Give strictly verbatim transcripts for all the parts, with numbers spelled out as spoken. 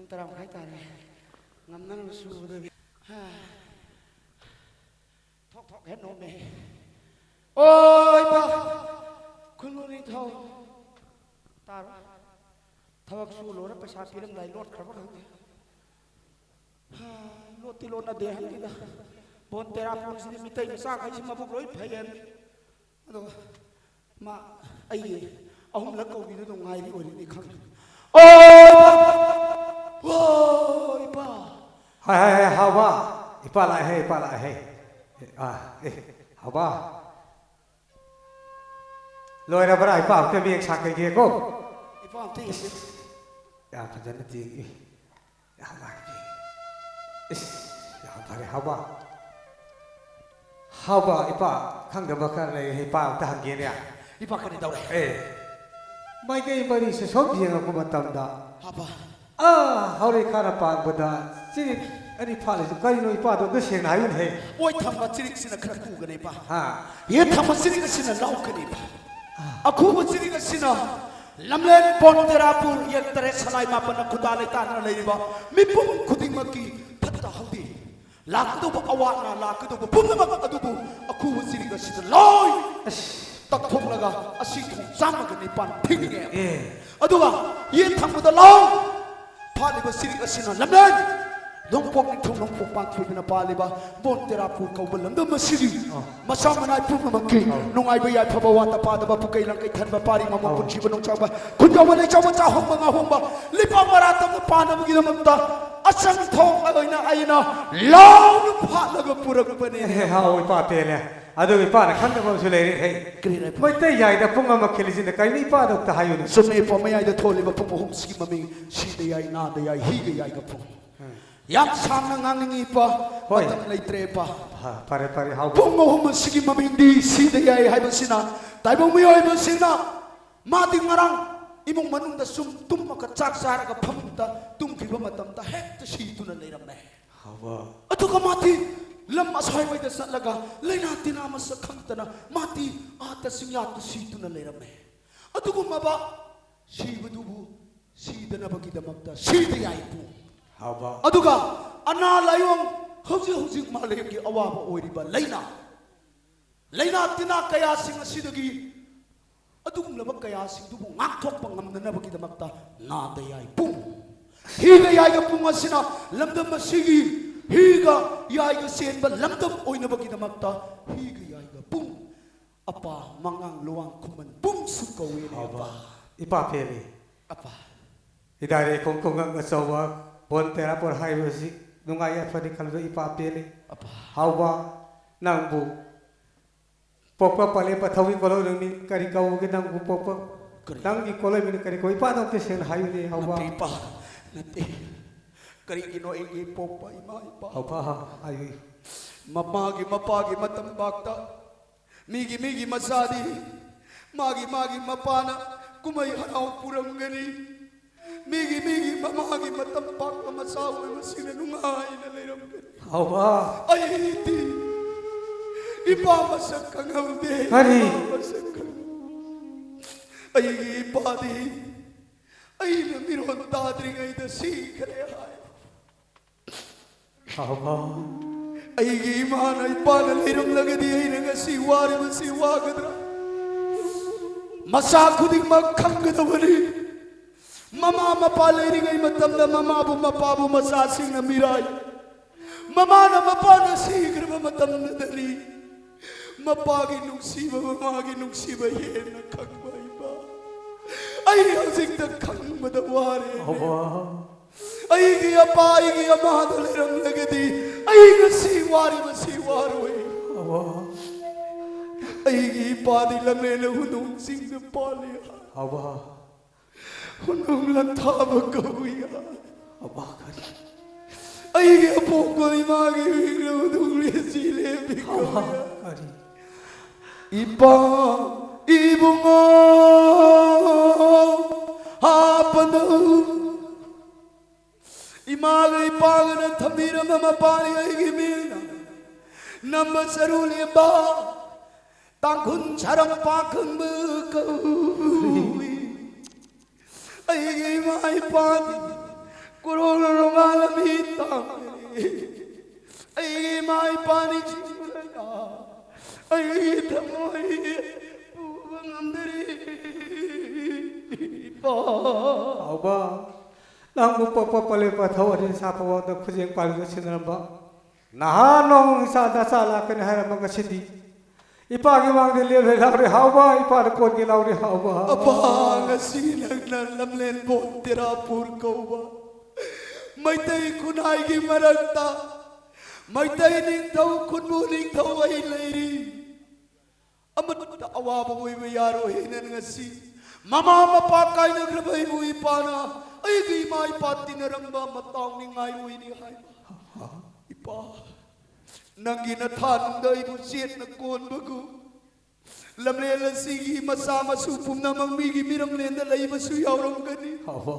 ꯇꯔꯥ ꯃꯈꯥꯏ ꯇꯥꯔꯦ꯫ ꯉꯝꯅꯅꯕ ꯁꯨꯕꯗꯒꯤ꯫ ꯍꯥ꯫ ꯊꯣꯛ ꯊꯣꯛ ꯍꯦꯛ ꯅꯣꯝꯃꯦ꯫ ꯑꯣ, ꯏꯄꯥ! ꯈꯨꯜꯂꯨ ꯅꯤꯡꯊꯧ꯫ ꯇꯥꯔꯣ꯫ ꯊꯕꯛ ꯁꯨ ꯂꯣꯏꯔ ꯄꯩꯁꯥ ꯄꯤꯔꯝꯗꯥꯏ ꯂꯣꯠꯈ꯭ꯔꯕ ꯈꯪꯗꯦ꯫ ꯍꯥ, ꯂꯣꯠꯇꯤ ꯂꯣꯠꯅꯗꯦ ꯍꯥꯏꯕꯅꯤꯗ꯫ ꯕꯣꯟ ꯇꯦꯔꯥꯄꯨꯔꯁꯤꯗꯤ ꯃꯤꯇꯩ ꯃꯆꯥꯈꯩꯁꯤ ꯃꯕꯨꯛ ꯂꯣꯏ ꯐꯩꯌꯦꯅ꯫ ꯑꯗꯨꯒ ꯃꯥ ꯑꯩꯒꯤ ꯑꯍꯨꯝꯂꯛ ꯀꯧꯕꯤꯗꯨꯗ ꯉꯥꯏꯔꯤ ꯑꯣꯏꯔꯤꯅꯤ ꯈꯪꯗꯦ꯫ ꯑꯣ! ꯑꯣ, ꯏꯄꯥ! ꯍꯥꯏ, ꯍꯥꯏ, ꯍꯥꯏ, ꯍꯥꯎꯕ! ꯏꯄꯥ ꯂꯥꯛꯑꯦꯍꯦ, ꯏꯄꯥ ꯂꯥꯛꯑꯦꯍꯦ꯫ ꯑꯥ, ꯑꯦ, ꯍꯥꯎꯕ! ꯂꯣꯏꯔꯕ꯭ꯔꯥ? ꯏꯄꯥ ꯑꯝꯇ ꯃꯌꯦꯛ ꯁꯥꯀꯩꯒꯦꯀꯣ꯫ ꯏꯄꯥ ꯑꯝꯇ ꯌꯦꯡꯒꯦ꯫ ꯌꯥꯝ ꯐꯖꯅ ꯇꯦꯡꯉꯤ꯫ ꯌꯥꯝ ꯂꯥꯛꯄꯤ꯫ ꯏꯁ, ꯌꯥꯝ ꯐꯔꯦ, ꯍꯥꯎꯕ꯫ ꯍꯥꯎꯕ, ꯏꯄꯥ ꯈꯪꯗꯕ ꯈꯔ ꯂꯩ, ꯏꯄꯥ ꯑꯝꯇ ꯍꯪꯒꯦꯅꯦ꯫ ꯏꯄꯥ ꯀꯔꯤ ꯇꯧꯔꯦ? ꯑꯦ, ꯃꯥꯏꯀꯩ ꯃꯔꯤꯁꯦ ꯁꯨꯝ ꯌꯦꯡꯉꯛꯄ ꯃꯇꯝꯗ, ꯍꯥꯎꯕ꯫ ꯑꯥ, ꯍꯧꯔꯩ ꯈꯥꯅ ꯄꯥꯡꯕꯗ ꯆꯤꯔꯤꯛ ꯑꯅꯤ ꯐꯥꯠꯂꯤꯁꯤ ꯀꯔꯤꯅꯣ, ꯏꯄꯥꯗꯣ ꯑꯝꯇ ꯁꯦꯡꯅ ꯍꯥꯏꯌꯨꯅꯦꯍꯦ꯫ ꯑꯣꯏ ꯊꯪꯕ ꯆꯤꯔꯤꯛꯁꯤꯅ ꯈꯔ ꯀꯨꯒꯅꯦꯕ꯫ ꯍꯥ꯫ ꯌꯦꯠ ꯊꯪꯕ ꯆꯤꯔꯤꯛ ꯑꯁꯤꯅ ꯂꯥꯎꯒꯅꯦꯕ꯫ ꯑꯥ꯫ ꯑꯈꯨꯕ ꯆꯤꯔꯤꯛ ꯑꯁꯤꯅ ꯂꯝꯂꯦꯟ ꯕꯣꯟ ꯇꯦꯔꯥꯄꯨꯔ ꯌꯦꯛ ꯇꯔꯦꯠ ꯁꯂꯥꯏ ꯃꯥꯄꯟꯅ ꯈꯨꯟꯗꯥ ꯂꯩꯇꯥꯗꯅ ꯂꯩꯔꯤꯕ ꯃꯤꯄꯨꯝ ꯈꯨꯗꯤꯡꯃꯛꯀꯤ ꯐꯠꯇ ꯍꯥꯎꯗꯤ, ꯂꯥꯛꯀꯗꯧꯕ ꯑꯋꯥ ꯑꯅꯥ, ꯂꯥꯛꯀꯗꯧꯕ ꯄꯨꯝꯅꯃꯛ ꯑꯗꯨꯕꯨ ꯑꯈꯨꯕ ꯆꯤꯔꯤꯛ ꯑꯁꯤꯗ ꯂꯣꯏ ꯑꯁ꯫ ꯇꯛꯊꯣꯛꯂꯒ ꯑꯁꯤ ꯊꯣꯡ ꯆꯥꯝꯃꯒ ꯅꯤꯄꯥꯟ ꯊꯤꯡꯉꯦ꯫ ꯑꯦ꯫ ꯑꯗꯨꯒ ꯌꯦꯠ ꯊꯪꯕꯗ ꯂꯥꯎ꯫ ꯐꯥꯠꯂꯤꯕ ꯆꯤꯔꯤꯛ ꯑꯁꯤꯅ ꯂꯝꯂꯦꯟ ꯅꯣꯡꯄꯣꯛ ꯅꯤꯡꯊꯧ ꯅꯣꯡꯄꯣꯛ ꯄꯥꯟꯊꯣꯏꯕꯤꯅ ꯄꯥꯜꯂꯤꯕ ꯕꯣꯟ ꯇꯦꯔꯥꯄꯨꯔ ꯀꯧꯕ ꯂꯝꯗꯝ ꯑꯁꯤꯒꯤ ꯑꯥ꯫ ꯃꯆꯥ ꯃꯅꯥꯏ ꯄꯨꯝꯅꯃꯛꯀꯤ ꯑꯥ꯫ ꯅꯨꯡꯉꯥꯏꯕ ꯌꯥꯏꯐꯕ ꯋꯥꯠꯇ ꯄꯥꯗꯕ ꯄꯨꯀꯩ ꯂꯪꯀꯩ ꯊꯟꯕ ꯄꯥꯔꯤ ꯃꯃꯥ ꯑꯥ꯫ ꯄꯨꯟꯁꯤꯕ ꯅꯣꯡꯆꯥꯎꯕ ꯈꯨꯟꯖꯥꯎꯕ ꯂꯩꯆꯥꯎꯕ ꯆꯥꯍꯣꯡꯕ ꯉꯥꯍꯣꯡꯕ ꯂꯩꯄꯥꯛ ꯃꯔꯥ ꯇꯝꯅ ꯄꯥꯟꯅꯕꯒꯤꯗꯃꯛꯇ ꯑꯆꯪ ꯊꯣꯡ ꯑꯣꯏꯅ ꯑꯩꯅ ꯂꯥꯎꯅ ꯐꯥꯠꯂꯒ ꯄꯨꯔꯛꯄꯅꯤ꯫ ꯑꯦ, ꯍꯥꯎ, ꯏꯄꯥ ꯄꯦꯜꯂꯦ꯫ ꯑꯗꯨꯒ ꯏꯄꯥꯅ ꯈꯪꯗꯕ ꯑꯃꯁꯨ ꯂꯩꯔꯦ꯫ ꯍꯩ, ꯀꯔꯤꯅꯣ ꯏꯄꯥ? ꯃꯩꯇꯩ ꯌꯥꯏꯗ ꯄꯨꯡ ꯑꯃ ꯈꯤꯜꯂꯤꯁꯤꯅ ꯀꯩꯅꯣ, ꯏꯄꯥꯗꯣ ꯑꯝꯇ ꯍꯥꯏꯌꯨꯅꯦ꯫ ꯆꯨꯝꯃꯦ ꯏꯄꯥ, ꯃꯌꯥꯏꯗ ꯊꯣꯜꯂꯤꯕ ꯄꯨꯡ ꯑꯍꯨꯝꯁꯤꯒꯤ ꯃꯃꯤꯡ ꯁꯤꯗ ꯌꯥꯏ, ꯅꯥꯗ ꯌꯥꯏ, ꯍꯤꯒ ꯌꯥꯏꯒ ꯄꯨꯡ꯫ ꯎꯝ꯫ ꯌꯥꯝ ꯁꯥꯡꯅ ꯉꯥꯡꯅꯤꯡꯉꯤ ꯏꯄꯥ, ꯍꯣꯏ꯫ ꯃꯇꯝ ꯂꯩꯇ꯭ꯔꯦ ꯏꯄꯥ꯫ ꯐ-, ꯐꯔꯦ, ꯐꯔꯦ, ꯍꯥꯎ꯫ ꯄꯨꯡ ꯑꯍꯨꯝ ꯑꯁꯤꯒꯤ ꯃꯃꯤꯡꯗꯤ ꯁꯤꯗ ꯌꯥꯏ ꯍꯥꯏꯕꯁꯤꯅ ꯇꯥꯏꯕꯪ ꯃꯤꯑꯣꯏꯕꯁꯤꯡꯅ ꯃꯥꯗꯤ ꯉꯔꯥꯡ ꯏꯃꯨꯡ ꯃꯅꯨꯡꯗ ꯁꯨꯝ ꯇꯨꯝꯃꯒ ꯆꯥꯛ ꯆꯥꯔꯒ ꯐꯃꯨꯡꯗ ꯇꯨꯝꯈꯤꯕ ꯃꯇꯝꯗ ꯍꯦꯛꯇ ꯁꯤꯗꯨꯅ ꯂꯩꯔꯝꯃꯦ꯫ ꯍꯥꯎꯕ꯫ ꯑꯗꯨꯒ ꯃꯥꯗꯤ ꯂꯝ ꯑꯁ꯭ꯋꯥꯏꯋꯥꯏꯗ ꯆꯠꯂꯒ ꯂꯩꯅꯥ ꯇꯤꯟꯅꯥ ꯃꯁꯛ ꯈꯪꯗꯅ ꯃꯥꯗꯤ ꯑꯥꯗ ꯆꯤꯡꯌꯥꯗ ꯁꯤꯗꯨꯅ ꯂꯩꯔꯝꯃꯦ꯫ ꯑꯗꯨꯒꯨꯝꯂꯕ ꯁꯤꯕꯗꯨꯕꯨ ꯁꯤꯗꯅꯕꯒꯤꯗꯃꯛꯇ ꯁꯤꯕ ꯌꯥꯏ ꯏꯕꯨꯡ꯫ ꯍꯥꯎꯕ꯫ ꯑꯗꯨꯒ ꯑꯅꯥ ꯂꯥꯏꯌꯣꯡ, ꯍꯧꯖꯤꯛ ꯍꯧꯖꯤꯛ ꯃꯥꯂꯦꯝꯒꯤ ꯑꯋꯥꯕ ꯑꯣꯏꯔꯤꯕ ꯂꯥꯏꯅꯥ, ꯂꯥꯏꯅꯥ ꯇꯤꯟꯅꯥ ꯀꯌꯥꯁꯤꯡ ꯑꯁꯤꯗꯒꯤ ꯑꯗꯨꯒꯨꯝꯂꯕ ꯀꯌꯥꯁꯤꯡꯗꯨꯕꯨ ꯉꯥꯛꯊꯣꯛꯄ ꯉꯝꯅꯅꯕꯒꯤꯗꯃꯛꯇ ꯅꯥꯗ ꯌꯥꯏ ꯄꯨꯡ, ꯍꯤꯒ ꯌꯥꯏꯒ ꯄꯨꯡ ꯑꯁꯤꯅ ꯂꯝꯗꯝ ꯑꯁꯤꯒꯤ ꯍꯤꯒ ꯌꯥꯏꯒ ꯆꯦꯟꯕ ꯂꯝꯗꯝ ꯑꯣꯏꯅꯕꯒꯤꯗꯃꯛꯇ ꯍꯤꯒ ꯌꯥꯏꯒ ꯄꯨꯡ ꯑꯄꯥ ꯃꯉꯥꯡ ꯂꯨꯋꯥꯡ ꯈꯨꯃꯟ ꯄꯨꯡꯁꯨ ꯀꯧꯏꯅꯦ ꯍꯥꯎꯕ꯫ ꯑꯄꯥ꯫ ꯏꯄꯥ ꯄꯦꯜꯂꯤ꯫ ꯑꯄꯥ꯫ ꯏꯗꯥꯏꯔꯦ ꯈꯣꯡ ꯈꯣꯡꯒꯪ ꯑꯆꯧꯕ ꯕꯣꯟ ꯇꯦꯔꯥꯄꯣꯔ ꯍꯥꯏꯕꯁꯤ ꯅꯨꯡꯉꯥꯏ ꯌꯥꯏꯐꯅꯤ ꯈꯟꯕꯗ ꯏꯄꯥ ꯄꯦꯜꯂꯤ꯫ ꯑꯄꯥ꯫ ꯍꯥꯎꯕ, ꯅꯪꯕꯨ ꯄꯣꯛꯄ ꯄꯥꯂꯦꯞꯄ ꯊꯧꯒꯤ ꯀꯣꯂꯣꯏꯅꯨꯡꯅꯤ ꯀꯔꯤ ꯀꯧꯒꯦ ꯅꯪꯕꯨ ꯄꯣꯛꯄ? ꯀꯔꯤ? ꯅꯪꯒꯤ ꯀꯣꯂꯣꯏꯃꯤꯅ ꯀꯔꯤ ꯀꯧꯏ? ꯏꯄꯥꯗꯣ ꯑꯝꯇ ꯁꯦꯡꯅ ꯍꯥꯏꯌꯨꯅꯦ ꯍꯥꯎꯕ꯫ ꯅꯠꯇꯦ ꯏꯄꯥ, ꯅꯠꯇꯦ꯫ ꯀꯔꯤꯒꯤꯅꯣ ꯑꯩꯒꯤ ꯄꯣꯛꯄ ꯏꯃꯥ ꯏꯄꯥ ꯍꯥꯎꯕ, ꯍꯥꯏꯌꯨ꯫ ꯃꯃꯥꯒꯤ ꯃꯄꯥꯒꯤ ꯃꯇꯝ ꯄꯥꯛꯇ ꯃꯤꯒꯤ ꯃꯤꯒꯤ ꯃꯆꯥꯗꯤ ꯃꯥꯒꯤ ꯃꯥꯒꯤ ꯃꯄꯥꯅ ꯀꯨꯝꯍꯩ ꯍꯔꯥꯎ ꯄꯨꯔꯝꯒꯅꯤ꯫ ꯃꯤꯒꯤ ꯃꯤꯒꯤ ꯃꯃꯥꯒꯤ ꯃꯇꯝ ꯄꯥꯛꯄ ꯃꯆꯥ ꯑꯣꯏꯕꯁꯤꯡꯅ ꯅꯨꯡꯉꯥꯏꯅ ꯂꯩꯔꯝꯒꯅꯤ꯫ ꯍꯥꯎꯕ꯫ ꯑꯩꯗꯤ ꯏꯄꯥ ꯃꯁꯛ ꯈꯪꯍꯧꯗꯦ꯫ ꯀꯔꯤ? ꯏꯄꯥ ꯃꯁꯛ ꯈꯪꯍꯧꯗꯦ꯫ ꯑꯩꯒꯤ ꯏꯄꯥꯗꯤ ꯑꯩꯅ ꯃꯤꯔꯣꯟ ꯇꯥꯗ꯭ꯔꯤꯉꯩꯗ ꯁꯤꯈ꯭ꯔꯦ ꯍꯥꯏ꯫ ꯑꯍꯣ꯫ ꯑꯩꯒꯤ ꯏꯃꯥꯅ ꯏꯄꯥꯅ ꯂꯩꯔꯝꯂꯒꯗꯤ ꯑꯩꯅ ꯉꯁꯤ ꯋꯥꯔꯤꯕꯁꯤ ꯋꯥꯒꯗ꯭ꯔꯥ? ꯃꯆꯥ ꯈꯨꯗꯤꯡꯃꯛ ꯈꯪꯒꯗꯕꯅꯤ꯫ ꯃꯃꯥ ꯃꯄꯥ ꯂꯩꯔꯤꯉꯩ ꯃꯇꯝꯗ ꯃꯃꯥꯕꯨ ꯃꯄꯥꯕꯨ ꯃꯆꯥꯁꯤꯡꯅ ꯃꯤꯔꯥꯏ꯫ ꯃꯃꯥꯅ ꯃꯄꯥꯅ ꯁꯤꯈ꯭ꯔꯕ ꯃꯇꯝꯗꯗꯤ ꯃꯄꯥꯒꯤ ꯅꯨꯡꯁꯤꯕ ꯃꯃꯥꯒꯤ ꯅꯨꯡꯁꯤꯕ ꯍꯦꯟꯅ ꯈꯪꯕ ꯏꯃꯥ꯫ ꯑꯩ ꯍꯧꯖꯤꯛꯇ ꯈꯪꯕꯗ ꯋꯥꯔꯦ꯫ ꯑꯍꯣ꯫ ꯑꯩꯒꯤ ꯑꯄꯥ ꯑꯩꯒꯤ ꯑꯃꯥꯗ ꯂꯩꯔꯝꯂꯒꯗꯤ ꯑꯩ ꯉꯁꯤ ꯋꯥꯔꯤꯕꯁꯤ ꯋꯥꯔꯣꯏ꯫ ꯑꯕꯥ꯫ ꯑꯩꯒꯤ ꯏꯄꯥꯗꯤ ꯂꯝꯂꯦꯟꯗ ꯍꯨꯟꯗꯣꯡꯁꯤꯡꯗ ꯄꯥꯜꯂꯤ꯫ ꯑꯕꯥ꯫ ꯍꯨꯟꯗꯣꯡ ꯂꯟꯊꯥꯕ ꯀꯧꯏ꯫ ꯑꯕꯥ ꯀꯔꯤ? ꯑꯩꯒꯤ ꯑꯄꯣꯛꯄ ꯏꯃꯥꯒꯤ ꯃꯤꯡꯅ ꯍꯨꯟꯗꯣꯡ ꯂꯦꯟꯁꯤ ꯂꯦꯝꯕꯤ ꯀꯧꯏ꯫ ꯑꯕꯥ ꯀꯔꯤ? ꯏꯄꯥ ꯏꯕꯨꯡꯉꯣ ꯍꯥꯞꯄꯅꯧ꯫ ꯏꯃꯥꯒ ꯏꯄꯥꯒꯅ ꯊꯝꯕꯤꯔꯝꯕ ꯃꯄꯥꯅꯤ ꯑꯩꯒꯤ ꯃꯤꯡ ꯅꯝꯕ ꯆꯔꯨ ꯂꯦꯝꯕ ꯇꯥꯡꯈꯨꯜ ꯁꯥꯔꯝ ꯄꯥꯈꯪꯕ ꯀꯧꯏ꯫ ꯑꯩꯒꯤ ꯏꯃꯥ ꯏꯃꯥ ꯏꯄꯥꯗꯤ ꯀꯣꯔꯣꯅꯥ ꯂꯣꯡꯉꯥ ꯂꯝꯕꯤ ꯇꯥꯡꯈ꯭ꯔꯦ꯫ ꯑꯩꯒꯤ ꯏꯃꯥ ꯏꯄꯥ ꯅꯤꯡꯁꯤꯡꯕꯗ ꯑꯩꯒꯤ ꯊꯃꯣꯏ ꯄꯨꯕ ꯉꯝꯗꯔꯦ꯫ ꯏꯄꯥ꯫ ꯍꯥꯎꯕ, ꯅꯪꯕꯨ ꯄꯣꯛꯄ ꯄꯣꯛꯂꯤꯕ ꯊꯧ ꯑꯅꯤ ꯁꯥꯄ ꯋꯥꯗ ꯈꯨꯖꯦꯡ ꯄꯥꯜꯂꯒ ꯁꯤꯟꯅꯔꯝꯕ ꯅꯍꯥ ꯅꯣꯡ ꯏꯆꯥ ꯅꯆꯥ ꯂꯥꯛꯀꯅꯤ ꯍꯥꯏꯔꯝꯕ ꯉꯁꯤꯗꯤ ꯏꯄꯥꯒꯤ ꯃꯥꯡꯗ ꯂꯦꯞꯂꯦ ꯂꯥꯎꯔꯦ ꯍꯥꯎꯕ, ꯏꯄꯥꯗ ꯀꯣꯟꯒꯦ ꯂꯥꯎꯔꯦ ꯍꯥꯎꯕ꯫ ꯑꯄꯥ, ꯉꯁꯤ ꯅꯪꯅ ꯂꯝꯂꯦꯟꯕꯣꯟ ꯇꯦꯔꯥꯄꯨꯔ ꯀꯧꯕ ꯃꯩꯇꯩ ꯈꯨꯟꯅꯥꯏꯒꯤ ꯃꯔꯛꯇ ꯃꯩꯇꯩ ꯅꯤꯡꯊꯧ ꯈꯨꯟꯕꯨ ꯅꯤꯡꯊꯧ ꯑꯩ ꯂꯩꯔꯤ꯫ ꯑꯃꯠꯇ ꯑꯋꯥꯕ ꯑꯣꯏꯕ ꯌꯥꯔꯣꯏ ꯍꯥꯏꯅ ꯉꯁꯤ ꯃꯃꯥ ꯃꯄꯥ ꯀꯥꯏꯅꯈ꯭ꯔꯕ ꯑꯩꯕꯨ ꯏꯄꯥꯅ ꯑꯩꯒꯤ ꯏꯃꯥ ꯏꯄꯥ ꯇꯤꯟꯅꯔꯝꯕ ꯃꯇꯥꯎ ꯅꯤꯡꯉꯥꯏ ꯑꯣꯏꯔꯤ ꯍꯥꯏꯕ꯫ ꯏꯄꯥ, ꯅꯪꯒꯤ ꯅꯊꯥꯅꯨꯡꯗ ꯑꯩꯕꯨ ꯆꯦꯠꯅ ꯀꯣꯟꯕꯒꯨꯝ ꯂꯝꯂꯦꯟ ꯑꯁꯤꯒꯤ ꯃꯆꯥ ꯃꯁꯨ ꯄꯨꯝꯅꯃꯛ ꯃꯤꯒꯤ ꯃꯤꯔꯝꯂꯦꯟꯗ ꯂꯩꯕꯁꯨ ꯌꯥꯎꯔꯝꯒꯅꯤ꯫ ꯍꯥꯎꯕ꯫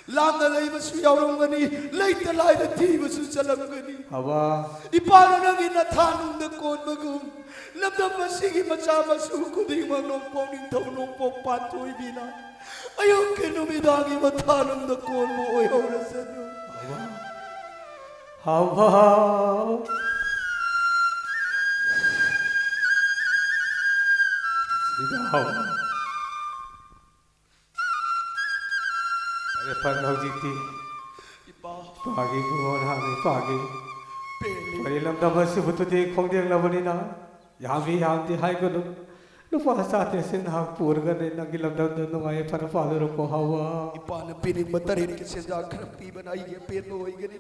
ꯂꯥꯞꯅ ꯂꯩꯕꯁꯨ ꯌꯥꯎꯔꯝꯒꯅꯤ, ꯂꯩꯇ ꯂꯥꯏꯔ ꯊꯤꯕꯁꯨ ꯆꯠꯂꯝꯒꯅꯤ꯫ ꯍꯥꯎꯕ꯫ ꯏꯄꯥꯅ ꯅꯪꯒꯤ ꯅꯊꯥꯅꯨꯡꯗ ꯀꯣꯟꯕꯒꯨꯝ ꯂꯝꯗꯝ ꯑꯁꯤꯒꯤ ꯃꯆꯥ ꯃꯁꯨ ꯈꯨꯗꯤꯡꯃꯛ ꯅꯣꯡꯄꯣꯛ ꯅꯤꯡꯊꯧ ꯅꯣꯡꯄꯣꯛ ꯄꯥꯟꯊꯣꯏꯕꯤꯅ ꯑꯌꯨꯛꯀꯤ ꯅꯨꯃꯤꯗꯥꯡꯒꯤ ꯃꯊꯥꯅꯨꯡꯗ ꯀꯣꯟꯕ ꯑꯣꯏꯍꯧꯔꯁꯅꯨ꯫ ꯍꯥꯎꯕ꯫ ꯁꯤꯗ ꯍꯥꯎꯕ꯫ ꯐꯔꯦ, ꯐꯔꯦ, ꯍꯧꯖꯤꯛꯇꯤ ꯏꯄꯥ꯫ ꯏꯄꯥꯒꯤ ꯏꯕꯨꯡꯉꯣ ꯅꯍꯥꯛ ꯏꯄꯥꯒꯤ ꯄꯦꯜꯂꯤ꯫ ꯋꯥꯔꯤ ꯂꯝꯗꯝ ꯑꯁꯤꯕꯨ ꯇꯨꯗꯤ ꯈꯣꯡꯗꯦꯡꯂꯕꯅꯤꯅ ꯌꯥꯝꯃꯤ ꯌꯥꯝꯗꯤ ꯍꯥꯏꯒꯅꯨ꯫ ꯅꯨꯄꯥ ꯆꯥꯇ꯭ꯔꯦꯠꯁꯤ ꯅꯍꯥꯛ ꯄꯨꯔꯒꯅꯦ ꯅꯪꯒꯤ ꯂꯝꯗꯝꯗ ꯅꯨꯡꯉꯥꯏ ꯌꯥꯏꯐꯅ ꯄꯥꯜꯂꯨꯔꯣꯀꯣ ꯍꯥꯎꯕ꯫ ꯏꯄꯥꯅ ꯄꯤꯅꯤꯡꯕ ꯇꯔꯦꯠꯀꯤ ꯁꯦꯟꯖꯥ ꯈꯔ ꯄꯤꯕꯅ ꯑꯩꯒꯤ ꯑꯄꯦꯟꯕ ꯑꯣꯏꯒꯅꯤ꯫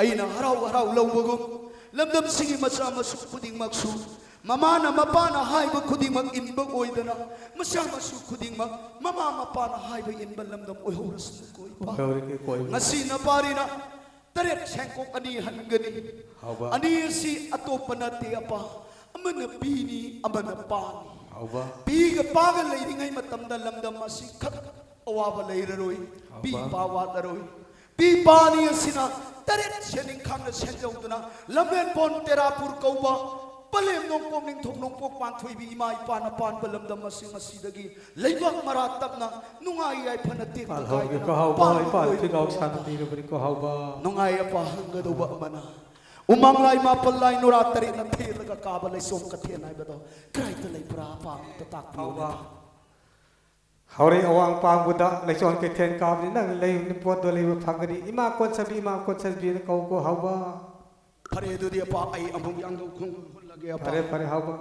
ꯑꯩꯅ ꯍꯔꯥꯎ ꯍꯔꯥꯎ ꯂꯧꯕꯒꯨꯝ ꯂꯝꯗꯝꯁꯤꯒꯤ ꯃꯆꯥ ꯃꯁꯨ ꯈꯨꯗꯤꯡꯃꯛꯁꯨ ꯃꯃꯥꯅ ꯃꯄꯥꯅ ꯍꯥꯏꯕ ꯈꯨꯗꯤꯡꯃꯛ ꯏꯟꯕ ꯑꯣꯏꯗꯅ ꯃꯆꯥ ꯃꯁꯨ ꯈꯨꯗꯤꯡꯃꯛ ꯃꯃꯥ ꯃꯄꯥꯅ ꯍꯥꯏꯕ ꯏꯟꯕ ꯂꯝꯗꯝ ꯑꯣꯏꯍꯧꯔꯁꯅꯨꯀꯣ ꯏꯄꯥ꯫ ꯑꯣꯏꯍꯧꯔꯒꯦꯀꯣ ꯏꯄꯥ꯫ ꯉꯁꯤ ꯅꯄꯥꯔꯤꯅ ꯇꯔꯦꯠ ꯁꯦꯡꯀꯣꯛ ꯑꯅꯤ ꯍꯟꯒꯅꯤ꯫ ꯍꯥꯎꯕ꯫ ꯑꯅꯤ ꯑꯁꯤ ꯑꯇꯣꯞꯄ ꯅꯠꯇꯦ ꯑꯄꯥ, ꯑꯃꯅ ꯄꯤꯅꯤ ꯑꯃꯅ ꯄꯥꯅꯤ꯫ ꯍꯥꯎꯕ꯫ ꯄꯤꯒ ꯄꯥꯒ ꯂꯩꯔꯤꯉꯩ ꯃꯇꯝꯗ ꯂꯝꯗꯝ ꯑꯁꯤ ꯈꯛ ꯑꯋꯥꯕ ꯂꯩꯔꯔꯣꯏ꯫ ꯄꯤ ꯍꯥꯎꯕ꯫ ꯄꯥ ꯋꯥꯠꯂꯔꯣꯏ꯫ ꯄꯤ ꯄꯥꯅꯤ ꯑꯁꯤꯅ ꯇꯔꯦꯠ ꯁꯦꯟꯅꯤꯡꯈꯥꯡꯅ ꯁꯦꯟꯖꯧꯗꯨꯅ ꯂꯝꯂꯦꯟꯕꯣꯟ ꯇꯦꯔꯥꯄꯨꯔ ꯀꯧꯕ ꯄꯂꯦꯝ ꯅꯣꯡꯄꯣꯛ ꯅꯤꯡꯊꯧ ꯅꯣꯡꯄꯣꯛ ꯄꯥꯟꯊꯣꯏꯕꯤ ꯏꯃꯥ ꯏꯄꯥꯅ ꯄꯥꯟꯕ ꯂꯝꯗꯝ ꯑꯁꯤꯡ ꯑꯁꯤꯗꯒꯤ ꯂꯩꯕꯥꯛ ꯃꯔꯥ ꯇꯞꯅ ꯅꯨꯡꯉꯥꯏ ꯌꯥꯏꯐꯅ ꯇꯦꯛꯇ ꯄꯥꯜꯍꯧꯒꯦꯀꯣ ꯀꯥꯏꯗꯅ ꯍꯥꯎꯕ, ꯄꯥꯟꯕ ꯏꯄꯥ ꯑꯣꯏꯔꯣ꯫ ꯐꯤꯒꯥꯎ ꯁꯥꯟꯅ ꯅꯤꯔꯕꯅꯤꯀꯣ ꯍꯥꯎꯕ꯫ ꯅꯨꯡꯉꯥꯏ ꯑꯄꯥ ꯍꯪꯒꯗꯧꯕ ꯑꯃꯅ, ꯎꯃꯪ ꯂꯥꯏ ꯃꯥꯄꯜ ꯂꯥꯏ ꯅꯨꯔꯥ ꯇꯔꯦꯠꯅ ꯊꯦꯜꯂꯒ ꯀꯥꯕ ꯂꯩꯁꯣꯝ ꯀꯊꯦꯜ ꯍꯥꯏꯕꯗꯣ ꯀꯗꯥꯏꯗ ꯂꯩꯕ꯭ꯔꯥ? ꯑꯄꯥ ꯑꯝꯇ ꯇꯥꯛꯄꯤꯌꯨꯅꯦ꯫ ꯍꯥꯎꯕ꯫ ꯍꯧꯔꯦ ꯑꯋꯥꯡ ꯄꯥꯡꯕꯗ ꯂꯩꯁꯣꯟ ꯀꯩꯊꯦꯜ ꯀꯥꯕꯅꯤ, ꯅꯪ ꯂꯩꯕ ꯄꯣꯠꯇꯣ ꯂꯩꯕ ꯐꯪꯒꯅꯤ꯫ ꯏꯃꯥ ꯀꯣꯟꯁꯕꯤ, ꯏꯃꯥ ꯀꯣꯟꯁꯕꯤꯅ ꯀꯧꯀꯣ ꯍꯥꯎꯕ꯫ ꯐꯔꯦ, ꯑꯗꯨꯗꯤ ꯑꯄꯥ ꯑꯩ ꯑꯃꯨꯛ ꯌꯥꯡꯗꯧ ꯈꯣꯡꯒꯨꯜ ꯍꯨꯜꯂꯒꯦ ꯑꯄꯥ꯫ ꯐꯔꯦ ꯐꯔꯦ ꯍꯥꯎꯕ꯫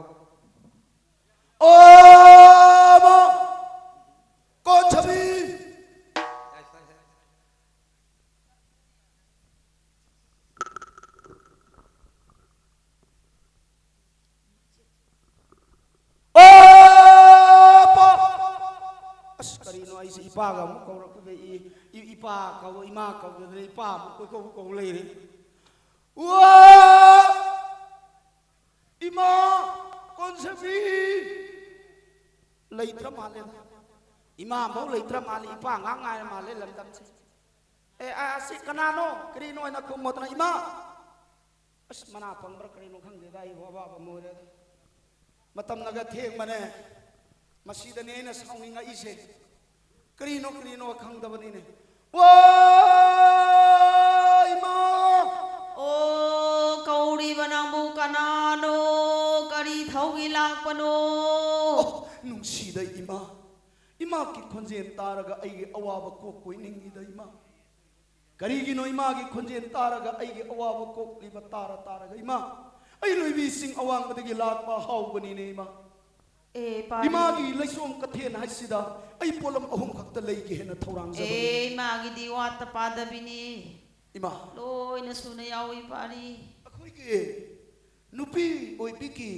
ꯑꯣ ꯃꯥ ꯀꯣꯟꯁꯕꯤ꯫ ꯑꯣ ꯄꯥ! ꯑꯁ, ꯀꯔꯤꯅꯣ ꯑꯩꯁꯦ ꯏꯄꯥꯒ ꯑꯃꯨꯛ ꯀꯧꯔꯛꯄꯗ ꯏ-, ꯏ-, ꯏꯄꯥ ꯀꯧ, ꯏꯃꯥ ꯀꯧꯗꯗꯅ ꯏꯄꯥ ꯑꯃꯨꯛ ꯀꯣꯏꯀꯧ ꯀꯧ ꯂꯩꯔꯦ꯫ ꯋꯥ! ꯏꯃꯥ! ꯀꯣꯟꯁꯕꯤ! ꯂꯩꯇ꯭ꯔ ꯃꯥꯜꯂꯦꯗ꯫ ꯏꯃꯥ ꯐꯥꯎ ꯂꯩꯇ꯭ꯔ ꯃꯥꯜꯂꯦ, ꯏꯄꯥ ꯉꯥꯛ ꯉꯥꯏꯔ ꯃꯥꯜꯂꯦ ꯂꯝꯗꯝꯁꯦ꯫ ꯑꯦ, ꯑ-, ꯑꯁꯤ ꯀꯅꯥꯅꯣ? ꯀꯔꯤꯅꯣ ꯍꯥꯏꯅ ꯈꯨꯝꯃꯣꯗꯅ, ꯏꯃꯥ! ꯑꯁ, ꯃꯅꯥ ꯄꯪꯕ꯭ꯔꯥ ꯀꯔꯤꯅꯣ ꯈꯪꯗꯦꯗ, ꯑꯩꯕꯨ ꯑꯋꯥꯕ ꯑꯃ ꯑꯣꯏꯔꯦꯗ꯫ ꯃꯇꯝꯅꯒ ꯊꯦꯡꯕꯅꯦ꯫ ꯃꯁꯤꯗꯅꯦ ꯑꯩꯅ ꯁꯥꯎꯅꯤꯡꯉꯛꯏꯁꯦ꯫ ꯀꯔꯤꯅꯣ, ꯀꯔꯤꯅꯣ ꯈꯪꯗꯕꯅꯤꯅꯦ꯫ ꯋꯥ! ꯏꯃꯥ! ꯑꯣ, ꯀꯧꯔꯤꯕ ꯅꯪꯕꯨ ꯀꯅꯥꯅꯣ? ꯀꯔꯤ ꯊꯧꯒꯤ ꯂꯥꯛꯄꯅꯣ? ꯑꯣ, ꯅꯨꯡꯁꯤꯗ ꯏꯃꯥ꯫ ꯏꯃꯥꯒꯤ ꯈꯣꯟꯖꯦꯜ ꯇꯥꯔꯒ ꯑꯩꯒꯤ ꯑꯋꯥꯕ ꯀꯣꯛꯄꯣꯏ ꯅꯤꯡꯉꯤꯗ ꯏꯃꯥ꯫ ꯀꯔꯤꯒꯤꯅꯣ ꯏꯃꯥꯒꯤ ꯈꯣꯟꯖꯦꯜ ꯇꯥꯔꯒ ꯑꯩꯒꯤ ꯑꯋꯥꯕ ꯀꯣꯛꯂꯤꯕ ꯇꯥꯔ ꯇꯥꯔꯒ ꯏꯃꯥ? ꯑꯩ ꯂꯣꯏꯕꯤꯁꯤꯡ ꯑꯋꯥꯡꯕꯗꯒꯤ ꯂꯥꯛꯄ ꯍꯥꯎꯕꯅꯤꯅꯦ ꯏꯃꯥ꯫ ꯑꯦ, ꯄꯥꯔꯤ꯫ ꯏꯃꯥꯒꯤ ꯂꯩꯁꯣꯝ ꯀꯊꯦꯜ ꯍꯥꯏꯁꯤꯗ ꯑꯩ ꯄꯣꯠꯂꯝ ꯑꯍꯨꯝ ꯈꯛꯇ ꯂꯩꯒꯦ ꯍꯦꯟꯅ ꯊꯧꯔꯥꯡꯖꯕꯅꯤ꯫ ꯑꯦ, ꯏꯃꯥꯒꯤꯗꯤ ꯋꯥꯠꯇ ꯄꯥꯗꯕꯤꯅꯤ꯫ ꯏꯃꯥ꯫ ꯂꯣꯏꯅ ꯁꯨꯅ ꯌꯥꯎꯏ, ꯄꯥꯔꯤ꯫ ꯑꯩꯈꯣꯏꯒꯤ ꯅꯨꯄꯤ ꯑꯣꯏꯕꯤꯒꯤ